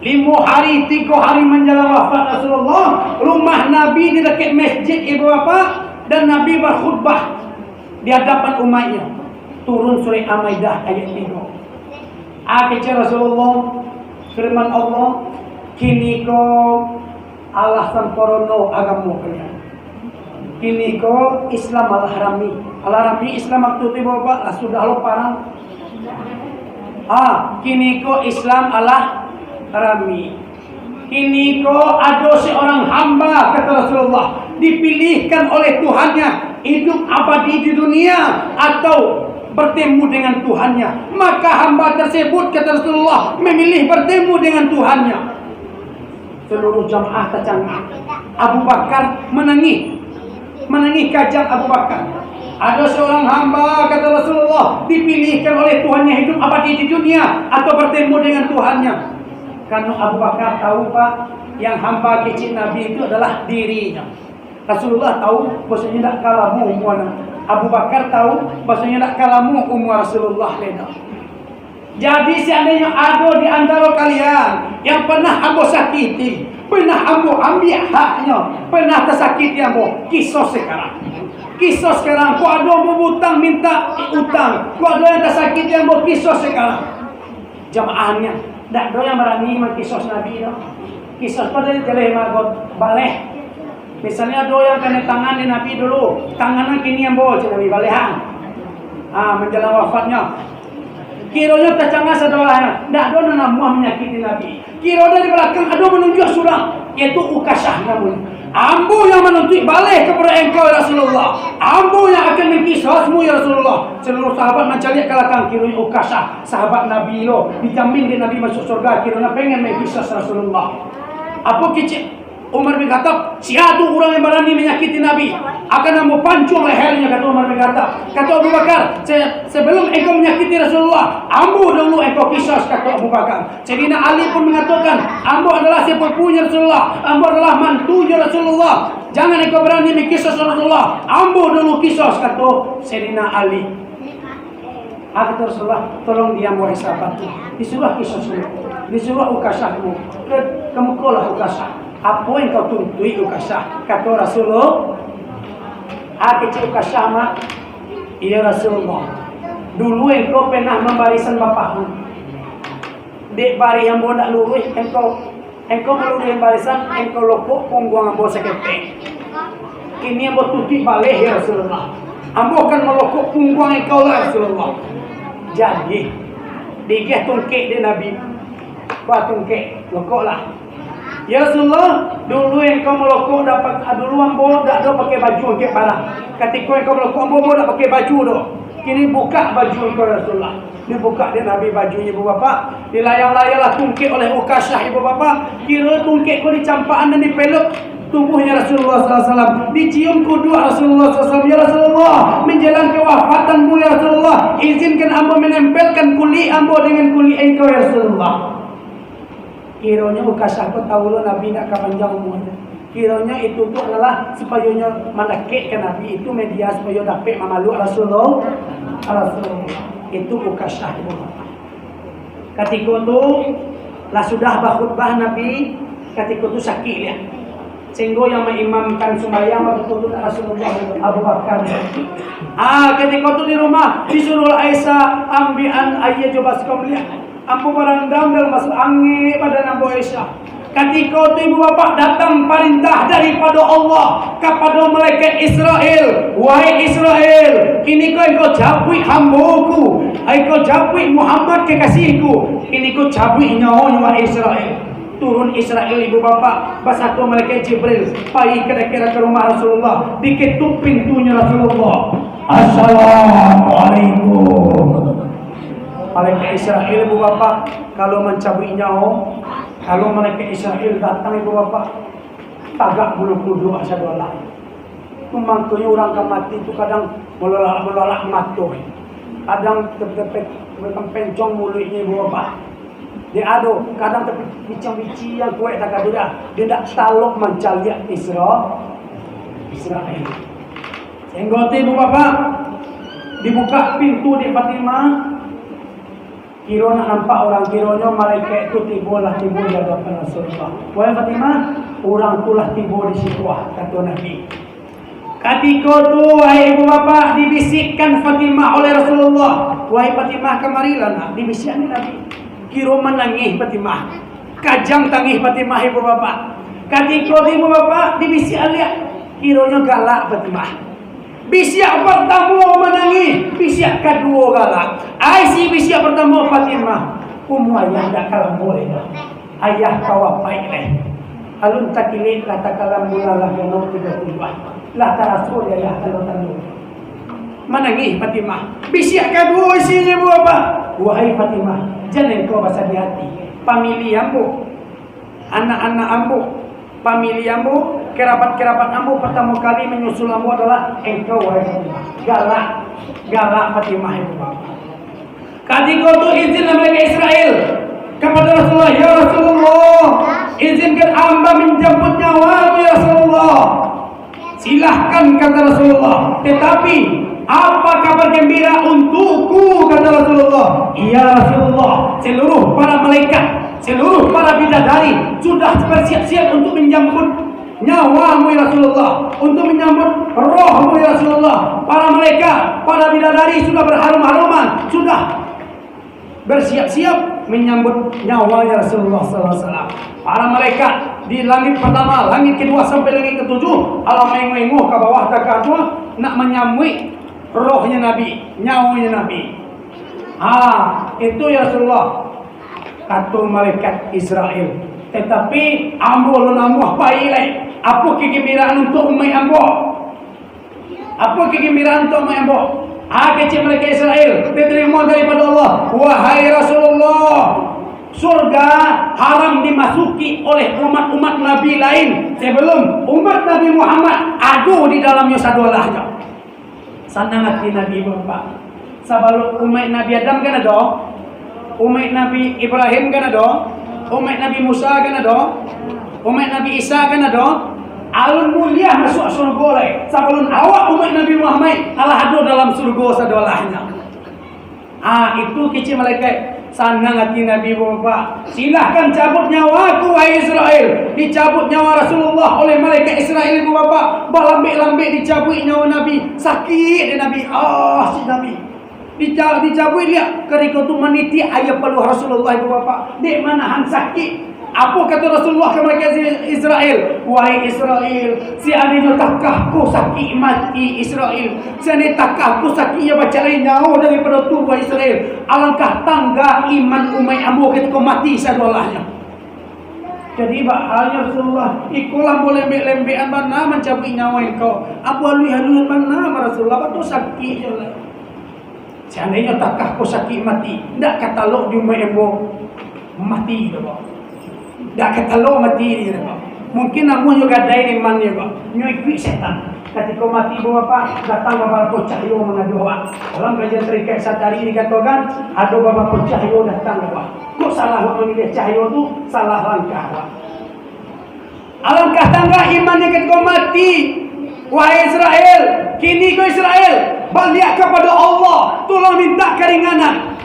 Limo hari, tigo hari manjalang wafat Rasulullah, rumah Nabi di dakek masjid, ibu bapak, dan Nabi bakhutbah di hadapan umaiknyo. Turun surek Al-Maidah ayat tigo. Ah, kecek Rasulullah, firman Allah, "Kini ko alah sampurno agamo kalian. Kini ko Islam alah rami." Alah rami Islam waktu tu, ibu bapak, lah sudah lo parang. Ah, kini ko Islam alah rami. Kini ko ado seorang hamba, kata Rasulullah, dipilihkan oleh Tuhannya hidup abadi di dunia atau bertemu dengan Tuhannya. Maka hamba tersebut, kata Rasulullah, memilih bertemu dengan Tuhannya. Seluruh jamaah tercengang. Abu Bakar menangis. Manangih kajang Abu Bakar. Ado seorang hamba, kata Rasulullah, dipilihkan oleh Tuhannya hidup abadi di dunia atau bertemu dengan Tuhannya. Karena Abu Bakar tahu, Pak, yang hamba kecil Nabi itu adalah dirinya. Rasulullah tahu, bahwasanya tidak ka lamo umur. Abu Bakar tahu, bahwasanya tidak ka lamo umur Rasulullah leda. Jadi, seandainya ado di antaro kalian yang pernah ambo sakiti, pernah ambo ambiak haknyo, pernah tasakiti ambo, kiso sekarang. Kisos sekarang, kok ado ambo bautang minta utang, kok ado yang tasakiti ambo, kisos sekarang. Jamaah nian, ndak ado yang barani mangkisos Nabi tu. Kisos tu ado jaleh magot baleh. Misalnyo ado yang kanai tangan di Nabi dulu, tangan nan kini ambo, cek Nabi, balehan. Ah, manjalang wafatnyo. Kironyo tacangah sadolahnyo, ndak ado nan namuah manyakiti Nabi. Kiro dari balakang ado manunjuak surang, yaitu Ukasyah namonyo. Ambo yang manuntuik baleh kapado engkau, ya Rasulullah. Ambo yang akan mangkisosmu, ya Rasulullah. Saluruh sahabat mancaliak ka balakang, kironyo Ukasyah, sahabat Nabi lo, dijamin dek Nabi masuak surga, kironyo pengen mangkisos Rasulullah. Apo kecek Umar bin Khattab, "Sia tu urang yang barani manyakiti Nabi, akan ambo pancuang lehernyo," kato Umar bin Khattab. Kato Abu Bakar, "Se-, sebelum engkau manyakiti Rasulullah, ambo dahulu engkau kisos," kato Abu Bakar. Sayyidina Ali pun mangatokan, "Ambo adalah sapupunyo Rasulullah, ambo adalah mantunyo Rasulullah. Jangan engkau barani mangkisos Rasulullah, ambo dahulu kisos," kato Sayyidina Ali. Ah, kato Rasulullah, "Tolong diam, wahai sahabatku." Disuruah kisos dulu. Disuruah Ukasyah dulu. Ke, kemukolah Ukasyah. "Apo yang kau tuntuik, Ukasyah?" Kato Rasulullah. Ah, kecek Ukasyah mah, "Iyo Rasulullah. Dulu engkau pernah mambarisan bapahu. Dek barih ambo ndak luruih, engkau Engkau maluruih barisan, engkau lokok pungguang ambo saketek. Kini ambo tuntuik baleh, ya Rasulullah. Ambo akan malokok pungguang engkau lah, Rasulullah." Jadi, diagiah tungkek dek Nabi. Wah, tungkek, lokoklah. "Ya Rasulullah, dulu engkau malokok dapat, dulu ambo dak ado pakai baju angkek parang. Katiko engkau malokok ambo, ambo dak pakai baju doh. Kini bukak baju engkau, ya Rasulullah." Dibukak dek Nabi bajunyo, ibu bapak. Dilayang-layanglah tungkek oleh Ukasyah, ibu bapak. Kiro tungkek ko dicampakan dan dipelok tubuhnyo Rasulullah sallallahu alaihi wasallam. Dicium kuduak Rasulullah sallallahu alaihi wasallam, "Ya Rasulullah, menjelang kewafatanmu, ya Rasulullah, izinkan ambo menempelkan kulik ambo dengan kulik engkau, ya Rasulullah." Kironyo Ukasyah ko tahu lo Nabi ndak ka panjang umurnyo. Kironyo itu tu adalah supayo nyo mandakek ka Nabi, itu media supayo dapek mamaluak Rasulullah. Rasulullah. Itu Ukasyah, ibu bapak. Katiko tu, lah sudah bakhutbah Nabi, katiko tu sakik liak. Sehinggo yang maimamkan sumbayang waktu tu Rasulullah, Abu Bakar. Ah, katiko tu di rumah, disuruh Aisyah, "Ambiakan aia jo baskom liak. Ambo barandam dalam baskom, angek badan ambo, Aisyah." Katiko tu, ibu bapak, datang parintah daripado Allah kapado malaikat Israel, "Wahai Israel, kiniko engkau japuik hambo-Ku, engkau japuik Muhammad kekasih-Ku, kiniko cabuik nyawonyo, wahai Israel." Turun Israel, ibu bapak, basato malaikat Jibril, pai ka dakek ka rumah Rasulullah, diketuk pintunyo Rasulullah. "Assalamualaikum." Malaikat Israel, ibu bapak, kalau mancabuik nyawo, kalau malaikat Israel datang, ibu bapak, tagak bulu kuduk asa dolah. Tu mangkonyo urang ka mati tu kadang malalak-malalak mato, kadang tep-, tep-, pencong muluiknyo, ibu bapak. Dek ado, kadang tapi biciang-biciang kuaik takadu dah. Dia ndak talok mancaliak Isra-, Israel. Sehinggo tu, ibu bapak, dibuka pintu dek Fatimah. Kiro nak nampak urang, kironyo malaikat tu tibo lah, tibo di hadapan Rasulullah. "Wahai Fatimah, urang tu lah tibo di situ ah," kato Nabi. Katiko tu, wahai ibu bapak, dibisikkan Fatimah oleh Rasulullah, "Wahai Fatimah, kamarilah nak," dibisikan Nabi. Kiro manangih Fatimah. Kajang tangih Fatimah, ibu bapak. Katiko tu, ibu bapak, dibisikan liak. Kironyo galak Fatimah. Bisiak partamo manangih, bisiak kaduo galak. Ai si bisiak partamo, "Fatimah, umua ayah ndak ka lamo lai doh. Ayah ka wapaik lai. Alun takilek lah takalam bulan lah ganok tigo puluah. Lah taraso di ayah tando-tando." Manangih Fatimah. Bisiak kaduo isinyo, ibu bapak, "Wahai Fatimah, jan engkau basadiah ati. Pamili ambo, anak-anak ambo, pamili ambo, kerabat-kerabat ambo, partamo kali manyusul ambo adalah engkau, wahai Fatimah." Galak, galak Fatimah, ibu bapak. Katiko tu, izin lah malaikat Israel kapado Rasulullah, "Ya Rasulullah, izinkan hamba manjamput nyawamu, ya Rasulullah." "Silahkan," kata Rasulullah. "Tetapi, apa kabar gembira untukku?" kata Rasulullah. "Iya Rasulullah, seluruh para malaikat, seluruh para bidadari sudah bersiap-siap untuk menjemput nyawamu, ya Rasulullah, untuk menyambut rohmu, ya Rasulullah. Para malaikat, para bidadari sudah berharum-haruman, sudah bersiap-siap menyambut nyawanya Rasulullah sallallahu alaihi wasallam. Para malaikat di langit pertama, langit kedua sampai langit ketujuh, alah maengok-engok ka bawah, ka, ka ateh, nak manyamuik rohnya Nabi, nyawanya Nabi. Ha, itu ya Rasulullah, kato malaikat Israel. Tetapi ambo alun namuah pai lai. Apo kagambiraan untuak umaik ambo? Apo kagambiraan untuak umaik ambo? Ah, kecek malaikat Israel, ditarimo daripado Allah. Wahai Rasulullah, surga haram dimasuki oleh umat-umat Nabi lain sebelum umat Nabi Muhammad ado di dalamnyo sadolahnyo. Sanang ati Nabi, Bapak. Sabalum umaik Nabi Adam kan ado, umaik Nabi Ibrahim kan ado, umaik Nabi Musa kan ado, umaik Nabi Isa kan ado. Alun buliah masuak surga lai, sabalum awak umaik Nabi Muhammad alah ado dalam surga sadolahnyo. Ah, itu kecek malaikat. Sanang ati Nabi, Bapak. Silahkan cabut nyawaku, wahai Israel. Dicabut nyawa Rasulullah oleh malaikat Israel, Bapak. Balambek-lambek dicabuik nyawa Nabi. Sakik dek Nabi. Ah, si Nabi. Dica-, dicabuik liak. Kariko tu manitiak aia paluah Rasulullah, Bapak. Dek manahan sakik. Apo kato Rasulullah ka malaikat Israel? Wahai Israel, seandainyo takah ko sakik mati Israel, seandai takah ko sakik yo bacalai nyawo daripado tubuah Israel, alangkah tangga iman umaik ambo katiko mati sadolahnyo. Jadi, baa nyo Rasulullah, iko lah ambo lembek-lembekan bana mancabuik nyawo engkau. Ambo aluih-aluih bana, Rasulullah, batua sakiknyo lah. Seandainyo takah ko sakik mati, ndak ka talok di umaik ambo mati doh, Pak. Ndak ka talok mati di ambo. Mungkin namuah nyo gadai iman nyo, Pak. Nyo ikuik setan. Katiko mati, Bapak, datang babarapo cahayo mangadoh, Pak. Dalam kajian Tarikat Satari dikatokan, ado babarapo cahayo datang, Pak. Kok salah Wak mamiliah cahayo tu, salah langkah, Pak. Alangkah tangga imannyo katiko mati. Wahai Israel, kini ko Israel, baliak kapado Allah, tolong mintak karinganan.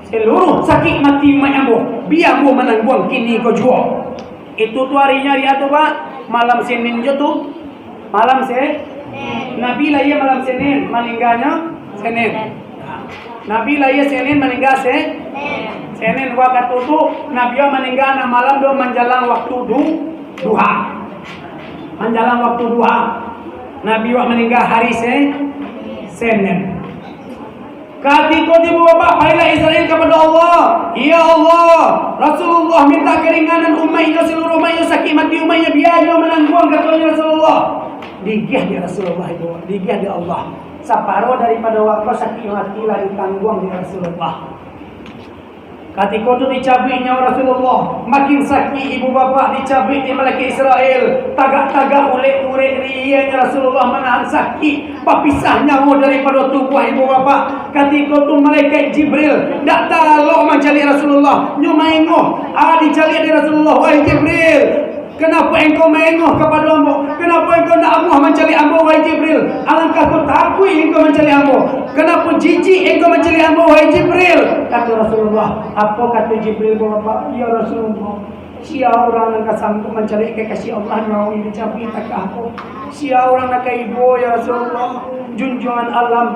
Saluruah sakik mati umaik ambo, bia ambo manangguang kini ko juo. Itu tu arinyo ari a tu, Pak, malam Senin jo tu. Malam Se-, Nabi lahia malam Senin, maningganyo Senin. Nabi lahia Senin, maningga Se-, Senin. Wakatu tu, Nabi wak maningga nan malam do manjalang waktu du-, duha. Manjalang waktu duha. Nabi wak maningga hari Se-, Senin. Katiko tibo, Bapak, pailah Israel kapado Allah. Ya Allah, Rasulullah mintak karinganan umaiknyo, saluruah umaiknyo sakik mati umaiknyo, bia nyo manangguang, katonyo Rasulullah. Digiah dek Rasulullah itu, digiah dek Allah. Saparo daripado waktu sakik mati lah ditangguang dek Rasulullah. Katiko tu dicabuik nyawa Rasulullah, makin sakik ibu bapak dicabuik dek malaikat Israel, tagak-tagak ulek-ulek rienyo Rasulullah manahan sakik, bapisah nyawa daripado tubuah ibu bapak. Katiko tu malaikat Jibril dak talok mancaliak Rasulullah, nyo maengok, ah, dicaliak dek Rasulullah, "Wahai Jibril, Kanapo engkau maengok kapado ambo? Kanapo engkau ndak amuah mancaliak ambo, wahai Jibril? Alangkah ko takuik engkau mancaliak ambo. Kanapo jijik engkau mancaliak ambo, wahai Jibril?" Kato Rasulullah. Apo kato Jibril, Bapak? "Ya Rasulullah, sia urang nan ka sanggup mancaliak kekasih Allah nyawa dicabuik takah ko? Sia urang nan ka ibo, ya Rasulullah, junjuangan alam?"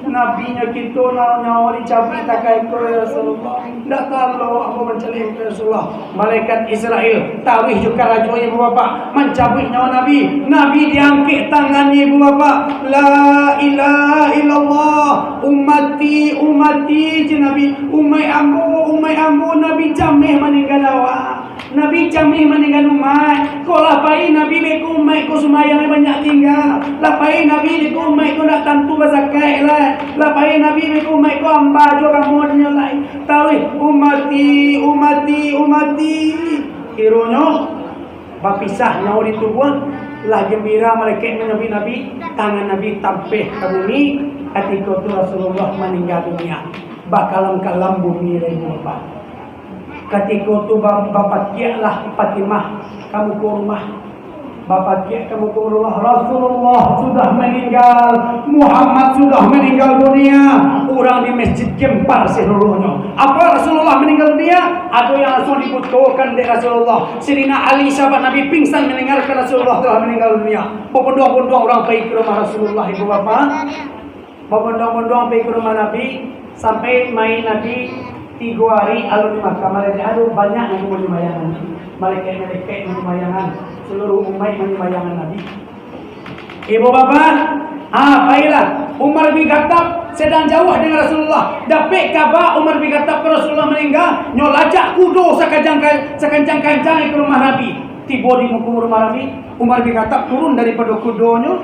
Nabinyo kito nyawo dicabuik takah ko, ya Rasulullah. Ndak talok ambo mancaliak ko, ya Rasulullah. Malaikat Israel taruih jo karajonyo, ibu bapak, mancabuik nyawo Nabi. Nabi diangkek tangannyo, ibu bapak. "La ilaha illallah, ummati, ummati," cek Nabi. "Umaik ambo, umaik ambo." Nabi cameh maningga awak. Nabi cameh maningga umaik. Kok lah pai Nabi beko umaik ko sumbayang banyak tingga. Lah pai Nabi beko umaik ko ndak tantu bazakaik lai. Lah pai Nabi beko umaik ko amba jo kamonyo lai. Taruih, "Ummati, ummati, ummati." Kironyo bapisah nyawo di tubuah, lah gembira malaikat manyambuik Nabi, tangan Nabi tampeh ka bumi, katiko tu Rasulullah maningga dunia. Bakalam-kalam bumi lai, ibu bapak. Katiko tu ba-, bapakiaklah Fatimah ka muko rumah. Bapakiak ka muko Allah, Rasulullah sudah maninggal, Muhammad sudah maninggal dunia. Urang di masjid gempar saluruhnyo. Apo Rasulullah maninggal dunia? Ado yang langsung dibutokan dek Rasulullah. Sayyidina Ali, sahabat Nabi, pingsan mandangakan Rasulullah telah maninggal dunia. Babunduang-bunduang urang pai ka rumah Rasulullah, ibu bapa. Babunduang-bunduang pai ka rumah Nabi, sampai main Nabi tigo hari alun di Makkah. Malaikat, aduh, banyak Nabi manyumbayangan. Malaikat-malaikat manyumbayangan, saluruh umaik manyumbayangan Nabi. Ibu bapa, ah, pailah. Umar bin Khattab sadang jauah dengan Rasulullah. Dapek kaba Umar bin Khattab ka Rasulullah maninggal, nyo lacak kudo sakajang-, sakancang-kancang ka rumah Nabi. Tibo di muko rumah Nabi, Umar bin Khattab turun daripado kudonyo,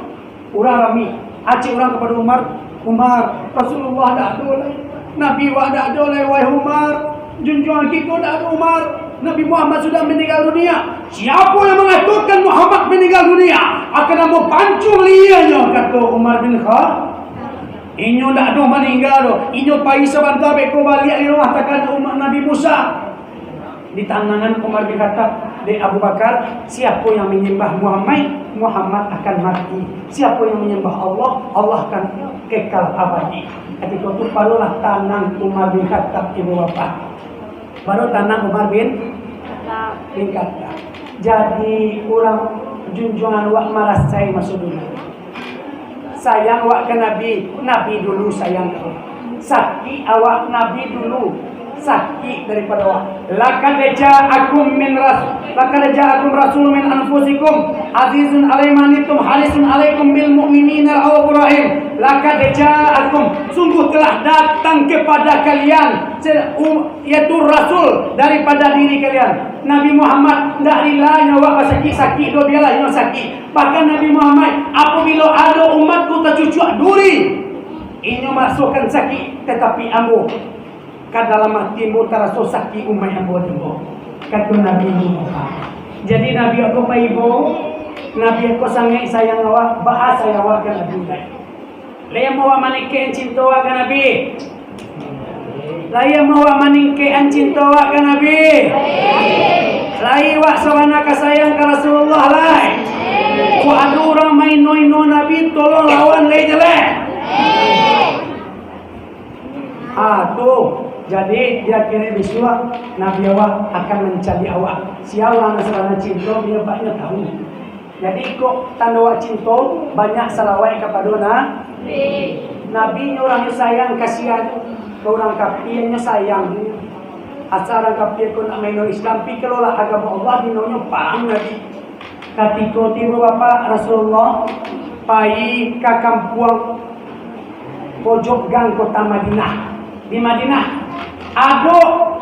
urang rami. Acik urang kapado Umar, "Umar, Rasulullah dak ado lai. Nabi wak dak ado lai, wahai Umar. Junjuangan kito dak ado, Umar. Nabi Muhammad sudah maninggal dunia." "Siapo yang mangatokan Muhammad maninggal dunia? Akan ambo pancuang lianyo," kato Umar bin Khattab. "Inyo ndak doh maninggal doh. Inyo pai sabanta beko baliak di rumah, takana umat Nabi Musa." Ditanangan Umar bin Khattab dek Abu Bakar, "Siapo yang manyambah Muhammad, Muhammad akan mati. Siapo yang manyambah Allah, Allah akan kekal abadi." Katiko tu, barulah tanang Umar bin Khattab, ibu bapa. Baru tanang Umar bin, bin Khattab. Jadi, urang junjuangan wak marasai maso dulu. Sayang awak ka Nabi, Nabi dulu sayang ka awak. Sakik awak, Nabi dulu sakik daripado awak. "Laqad ja'akum min ras-, laqad ja'akum rasulun min anfusikum, azizun alaihi ma anittum, harisun alaikum bil mu'minina raufur rahim." "Laqad ja'akum," sungguh telah datang kepada kalian, se-, u-, yaitu Rasul daripada diri kalian. Nabi Muhammad ndak rila nyo awak basakik-sakik doh, bialah inyo sakik. Bahkan Nabi Muhammad, "Apabila ado umatku tacucuak duri, inyo marasokan sakik, tatapi ambo, ka dalam ati ambo taraso sakik umaik ambo tu, ambo," kato Nabi Muhammad. Jadi Nabi ko, Pak Ibu, Nabi ko sangaik sayang awak, baa sayang awak ka Nabi. Lai amuah wak maningkekan cinto wak ka Nabi? Lai amuah wak maningkekan cinto wak ka Nabi? Lai wak sabana ka sayang ka Rasulullah lai? Kok ado urang maino-ino Nabi, tolong lawan lai jaleh. Ah, tu. Jadi, di akhirnyo bisuak, Nabi awak akan mancaliak awak. Sia urang nan sabana cinto, bia banyak tahu. Jadi, kok tando wak cinto, banyak salawat kapado Na-, Nabi. Nabi nyo urang nyo sayang, kasihan. Ka urang kafir nyo sayang. Asa urang kafir ko nak maino Islam, pi kalau lah agamo Allah, dinonyo paham Nabi. Katiko tibo Bapak Rasulullah pai ka kampuang pojok gang kota Madinah. Di Madinah, ado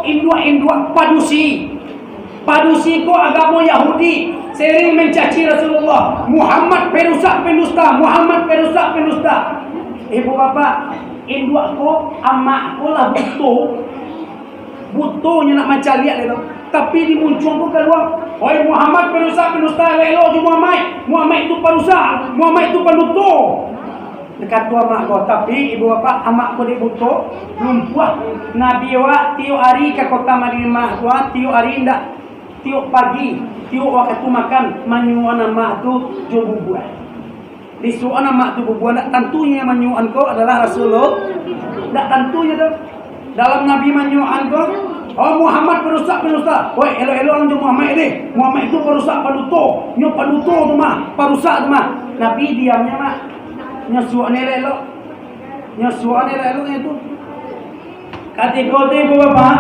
induak-induak padusi. Padusi ko agamo Yahudi, sering mancaci Rasulullah, "Muhammad perusak, pendusta, Muhammad perusak, pendusta." Ibu bapak, induak ko, amak ko lah buto. Buto nyo nak mancaliak lai tu. Tapi di muncuang ko kalua, "Oi Muhammad perusak, pendusta, elok-elok jo Muhammad. Muhammad tu parusak, Muhammad tu panduto." Kato amak ko, tapi ibu bapak, amak ko dek buto, lumpuah. Nabi awak tiok ari ka kota Madinah tu, tiok ari ndak, tiok pagi, tiok wakatu makan, manyuokan amak tu jo bubua. Disuokan amak tu bubua, ndak tantunyo yang manyuokan ko adalah Rasulullah. Ndak tantunyo tu. Dalam Nabi manyuokan ko, "Oh Muhammad perusak, pendusta. Woi, elok-elok jo Muhammad deh. Muhammad tu perusak, panduto. Nyo panduto tu mah, parusak tu mah." Nabi diamnyo mah. Nyo suokan elok-elok. Nyo suokan elok-elok nyo tu. Katiko tu ibu bapak,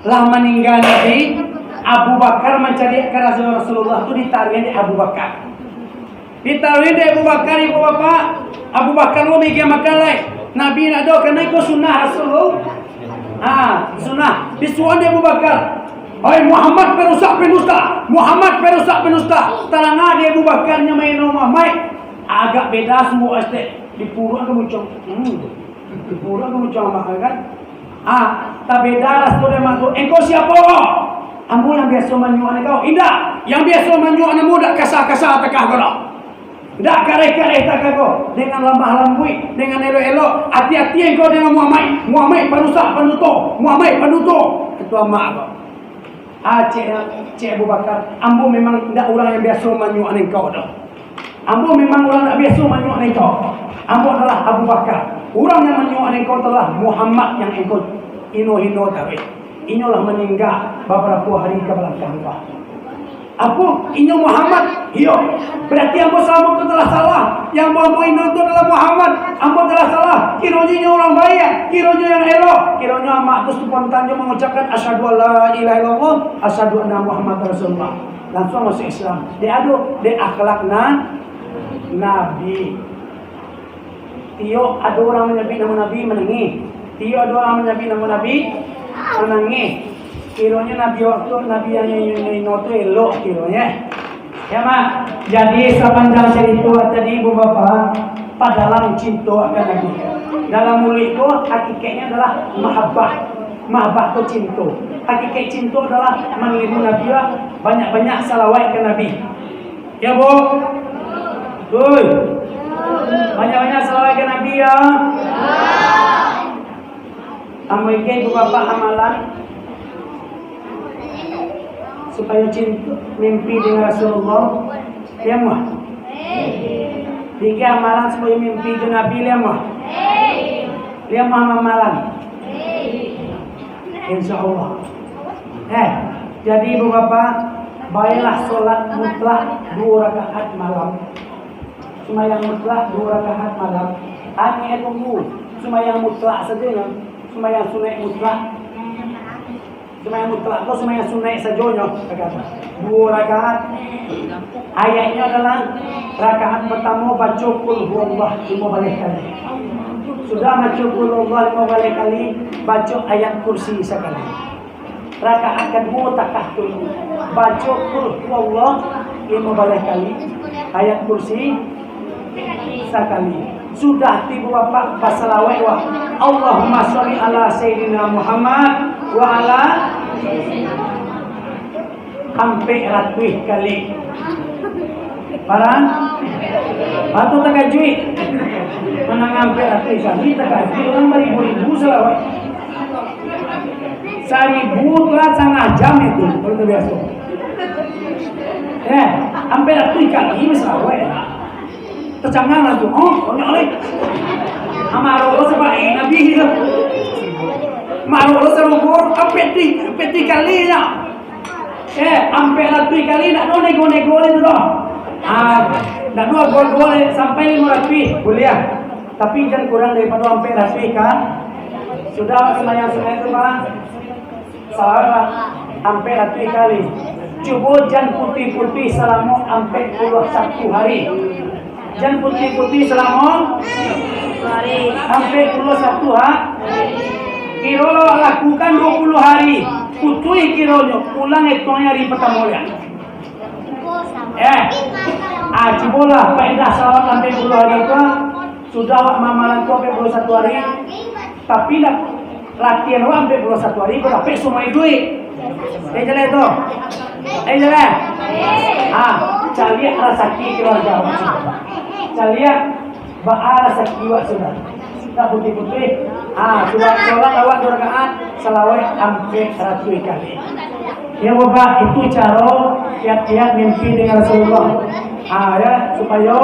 lah maningga Nabi, Abu Bakar mancaliak ka Rasulullah tu, ditaruihan dek Abu Bakar. Ditaruihan dek Abu Bakar, ibu bapak, Abu Bakar lo megang makan lai. Nabi ndak ado, karano iko sunnah Rasulullah. Ha, sunnah. Disuokan dek Abu Bakar. "Hai Muhammad perusak, pendusta. Muhammad perusak, pendusta." Talangah dek Abu Bakar nyo main Muhammad. Agak beda suo estek. Dipuruak ka muncuang. Hmm. Dipuruak ka muncuang amak kan. Ah, tabeda raso dek amak tu. "Engkau siapo?" "Ambo yang biaso manyuokan kau." "Indak, yang biaso manyuokan ambo dak kasa-kasa takah ko doh. Dak kareh-kareh takah ko. Dengan lamah lambuik, dengan elok-elok. Ati-ati engkau dengan Muhammad. Muhammad parusak, panduto. Muhammad panduto." Itu amak ko. Ah, cek, cek Abu Bakar, ambo memang indak urang yang biaso manyuak engkau doh. Ambo memang urang indak biaso manyuak engkau. Ambo adalah Abu Bakar. Urang yang manyuak engkau tu adalah Muhammad yang engkau hino-hino taruih. Inyo lah maningga babarapo hari ka balakang, Pak. Apo? Inyo Muhammad? Iyo. Berarti ambo salamo tu telah salah. Yang ambo, ambo hino tu adalah Muhammad. Ambo telah salah. Kironyo inyo urang baiak. Kironyo yang elok. Kironyo amak tu spontan jo mangucapkan, "Asyhadu an la ilaha illallah, asyhadu anna Muhammadar Rasulullah." Langsuang masuak Islam. Dek ado, dek akhlak na-, Nabi. Tiok ado urang manyabik namo Nabi, manangih. Tiok ado urang manyabik namo Nabi, manangih. Kironyo Nabi waktu Nabi yang ino tu elok kironyo. Ya, Mak. Jadi, sapanjang carito tadi, Ibu Bapak, padalam cinto akan Nabi. Dalam muluik ko, hakikatnyo adalah mahabbah. Mahabbah tu cinto. Hakikat cinto adalah mangiringi Nabi, banyak-banyak salawat ka Nabi. Ya, Bu? Oi. Banyak-banyak salawat ka Nabi, ya. Ambo ikan Ibu Bapak amalan supayo cinto, mimpi dengan Rasulullah. Lian mah. Bikin amalan supayo mimpi jo Nabi, lian mah. Lian mah amalan. Insya Allah. Eh, jadi Ibu Bapak, baialah solat mutlak duo rakaat malam. Sumbayang mutlak duo rakaat malam. Ani tunggu, sumbayang mutlak sajo nyo. Sumbayang sunaik mutlak. Sumbayang mutlak ko sumbayang sunaik sajo nyo, duo rakaat. Ayatnyo adalah rakaat partamo baco Qul Huwallah limo baleh kali. Sudah baco Qul Huwallah limo baleh kali, baco Ayat Kursi sakali. Rakaat kaduo takah tu, baco Qul Huwallah limo baleh kali, Ayat Kursi sakali. Sudah tu Ibu Bapak basalawat wak, "Allahumma sholli ala Sayyidina Muhammad wa ala," ampek ratuih kali. Parang? Atau takajuik? Manang ampek ratuih kali takajuik, urang baribu-ribu salawat. Saribu tu lah satangah jam itu, kalau tu biaso. Eh, ampek ratuih kali basalawat. Tacangang lah tu. Oh, banyak lai. Amarok lo sabab, eh, Nabi tu. Amarok lo sarupo, ampek ratuih, ampek ratuih kali nyo. Eh, ampek ratuih kali, ndak ado nego-nego lai tu doh. Ah, ndak ado ago-ago lai, sampai limo ratuih, buliah. Tapi jan kurang daripado ampek ratuih, kan? Sudah, sumbayang sunaik tu, Pak. Salawat, Pak. Ampek ratuih kali. Cubo jan putuih-putuih salamo ampek puluah satu hari. Jan putuih-putuih salamo ampek puluah satu ha-, kiro lo lakukan duo puluah hari, putuih kironyo, pulang etongnyo hari partamo liak. Eh, ah, cubolah, paedah salawat ampek puluah hari tu, sudah awak maamalan tu ampek puluah satu hari, tapi dah latihan awak ampek puluah satu hari, badapek saumua iduik. Eh, jaleh tu. Eh, jaleh. Ah, caliak rasaki keluarga awak. Caliak baa rasaki awak sudah. Sudah putuih-putuih. Ah, sudah solat awak duo rakaat, salawat ampek ratuih kali. Ya, Bapak, itu caro kiat-kiat mimpi dengan Rasulullah. Ah, ya, supayo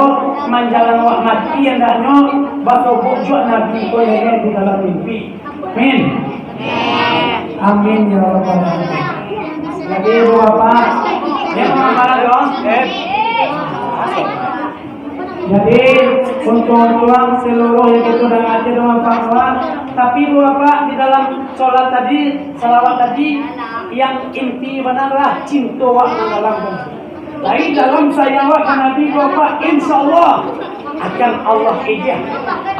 manjalang awak mati, andaknyo basobok juo Nabi ko di dalam mimpi. Amin. Amin ya rabbal alamin. Jadi, Ibu Bapak, ya, Bapak, ya. Jadi, untuak-untuak saluruh yang kito danga tadi, Bapak, Bapak. Tapi, Ibu Bapak, di dalam solat tadi, salawat tadi, yang inti bana lah cinto awak ka dalam. Lain dalam sayang awak ka Nabi, Bapak, insya Allah akan Allah ijin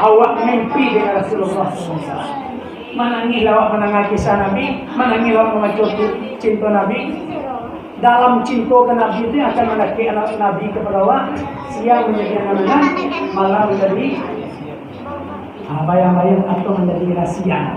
awak mimpi dengan Rasulullah. Manangih lah awak mandanga kisah Nabi, manangih lah awak mambaco cinto Nabi. Dalam cinto ka Nabi tu yang akan mandakek anak Nabi kapado awak, siang manjadi angan-angan, malam manjadi, ah, bayang-bayang atau manjadi rasian.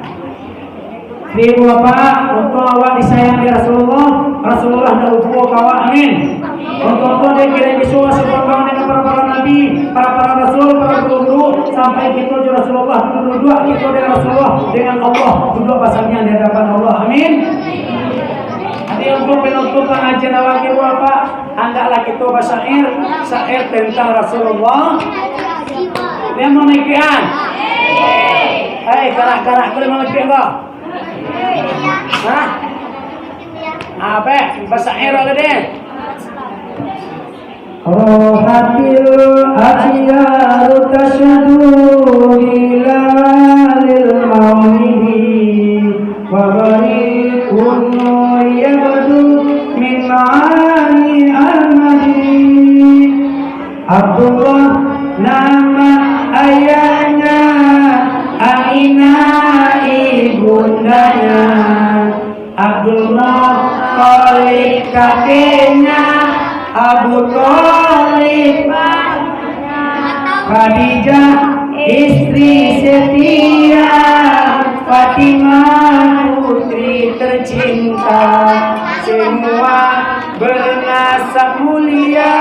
Ibu Bapak, untuak awak disayang dek Rasulullah, Rasulullah ndak lupo ka awak, amin. Untuak-untuak dek kiro biso sambung dengan para-para nabi, para-para rasul, para guru-guru, sampai kito jo Rasulullah, duduak-duduak kito dengan Rasulullah, dengan Allah, duduak basamian di hadapan Allah, amin. Jadi, untuk penutup pangajian awak ibu bapak, andaklah kita basyair, syair tentang Rasulullah. Dia mau mikiran? Hei, karak-karak, boleh mau mikiran kau? Hah? Apa? Basyair awak tadi? Rohatil asyaru tasyadu hilalil maulidi, wa bariqun nur yabdu min ali Ahmadi. Abdullah nama ayahnya, Aminah ibundanya. Abdul Muttalib kakeknya, Abu Thalib, Khadijah istri setia, Fatimah putri tercinta. Semua bernasab mulia,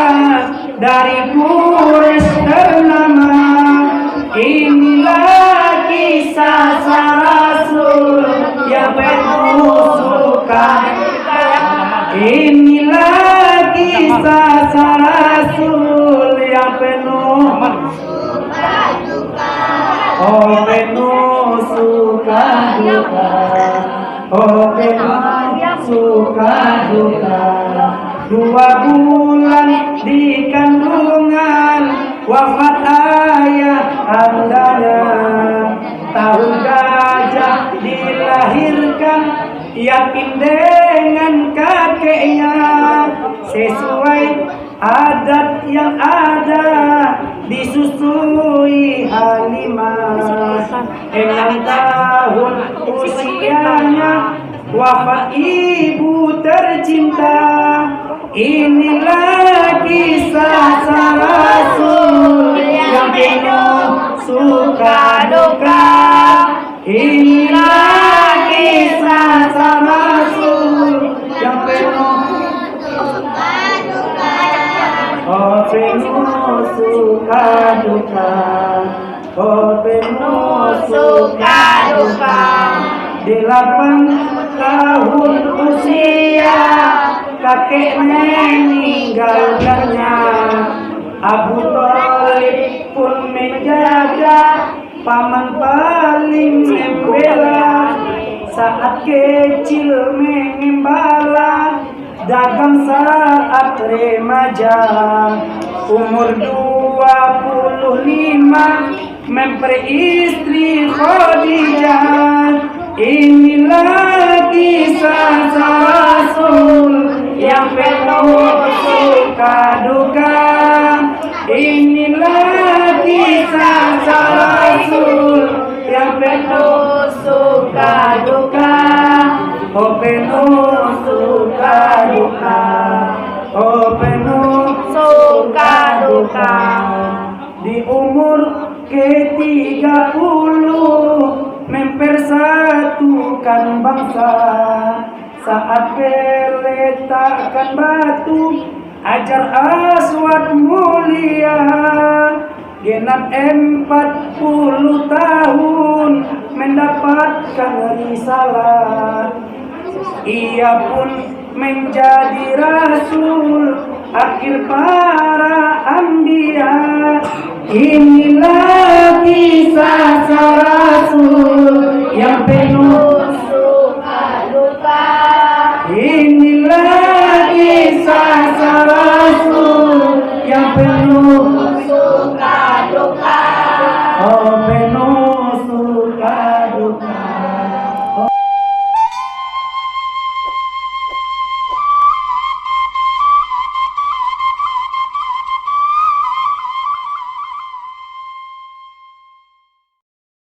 dari Quraisy ternama. Inilah kisah sang Rasul yang penuh suka. Inilah kisah sang Rasul yang penuh, oh, penuh suka duka. Oh, penuh suka duka. Dua bulan di kandungan, wafat ayah andanya. Tahun gajah dilahirkan, Yatim dengan kakeknya. Sesuai adat yang ada, disusui Halimah. Enam tahun usianya, wafat ibu tercinta. Inilah kisah sang Rasul yang penuh suka duka. Inilah kisah sang Rasul yang penuh, oh, penuh suka duka. Oh, penuh suka duka. Delapan tahun usia, kakek meninggalkannya. Abu Thalib pun menjaga, paman paling membela. Saat kecil mengembala, dagang saat remaja. Umur dua puluh lima, memperistri Khadijah. Inilah kisah sang Rasul yang penuh suka duka. Inilah kisah sang Rasul yang penuh suka duka. Oh, penuh suka duka. Oh, penuh suka duka. Di umur ketiga puluh, mempersatukan bangsa. Saat meletakkan batu Hajar Aswad mulia, genap empat puluh tahun mendapatkan risalah. Ia pun menjadi rasul akhir para anbiya. Inilah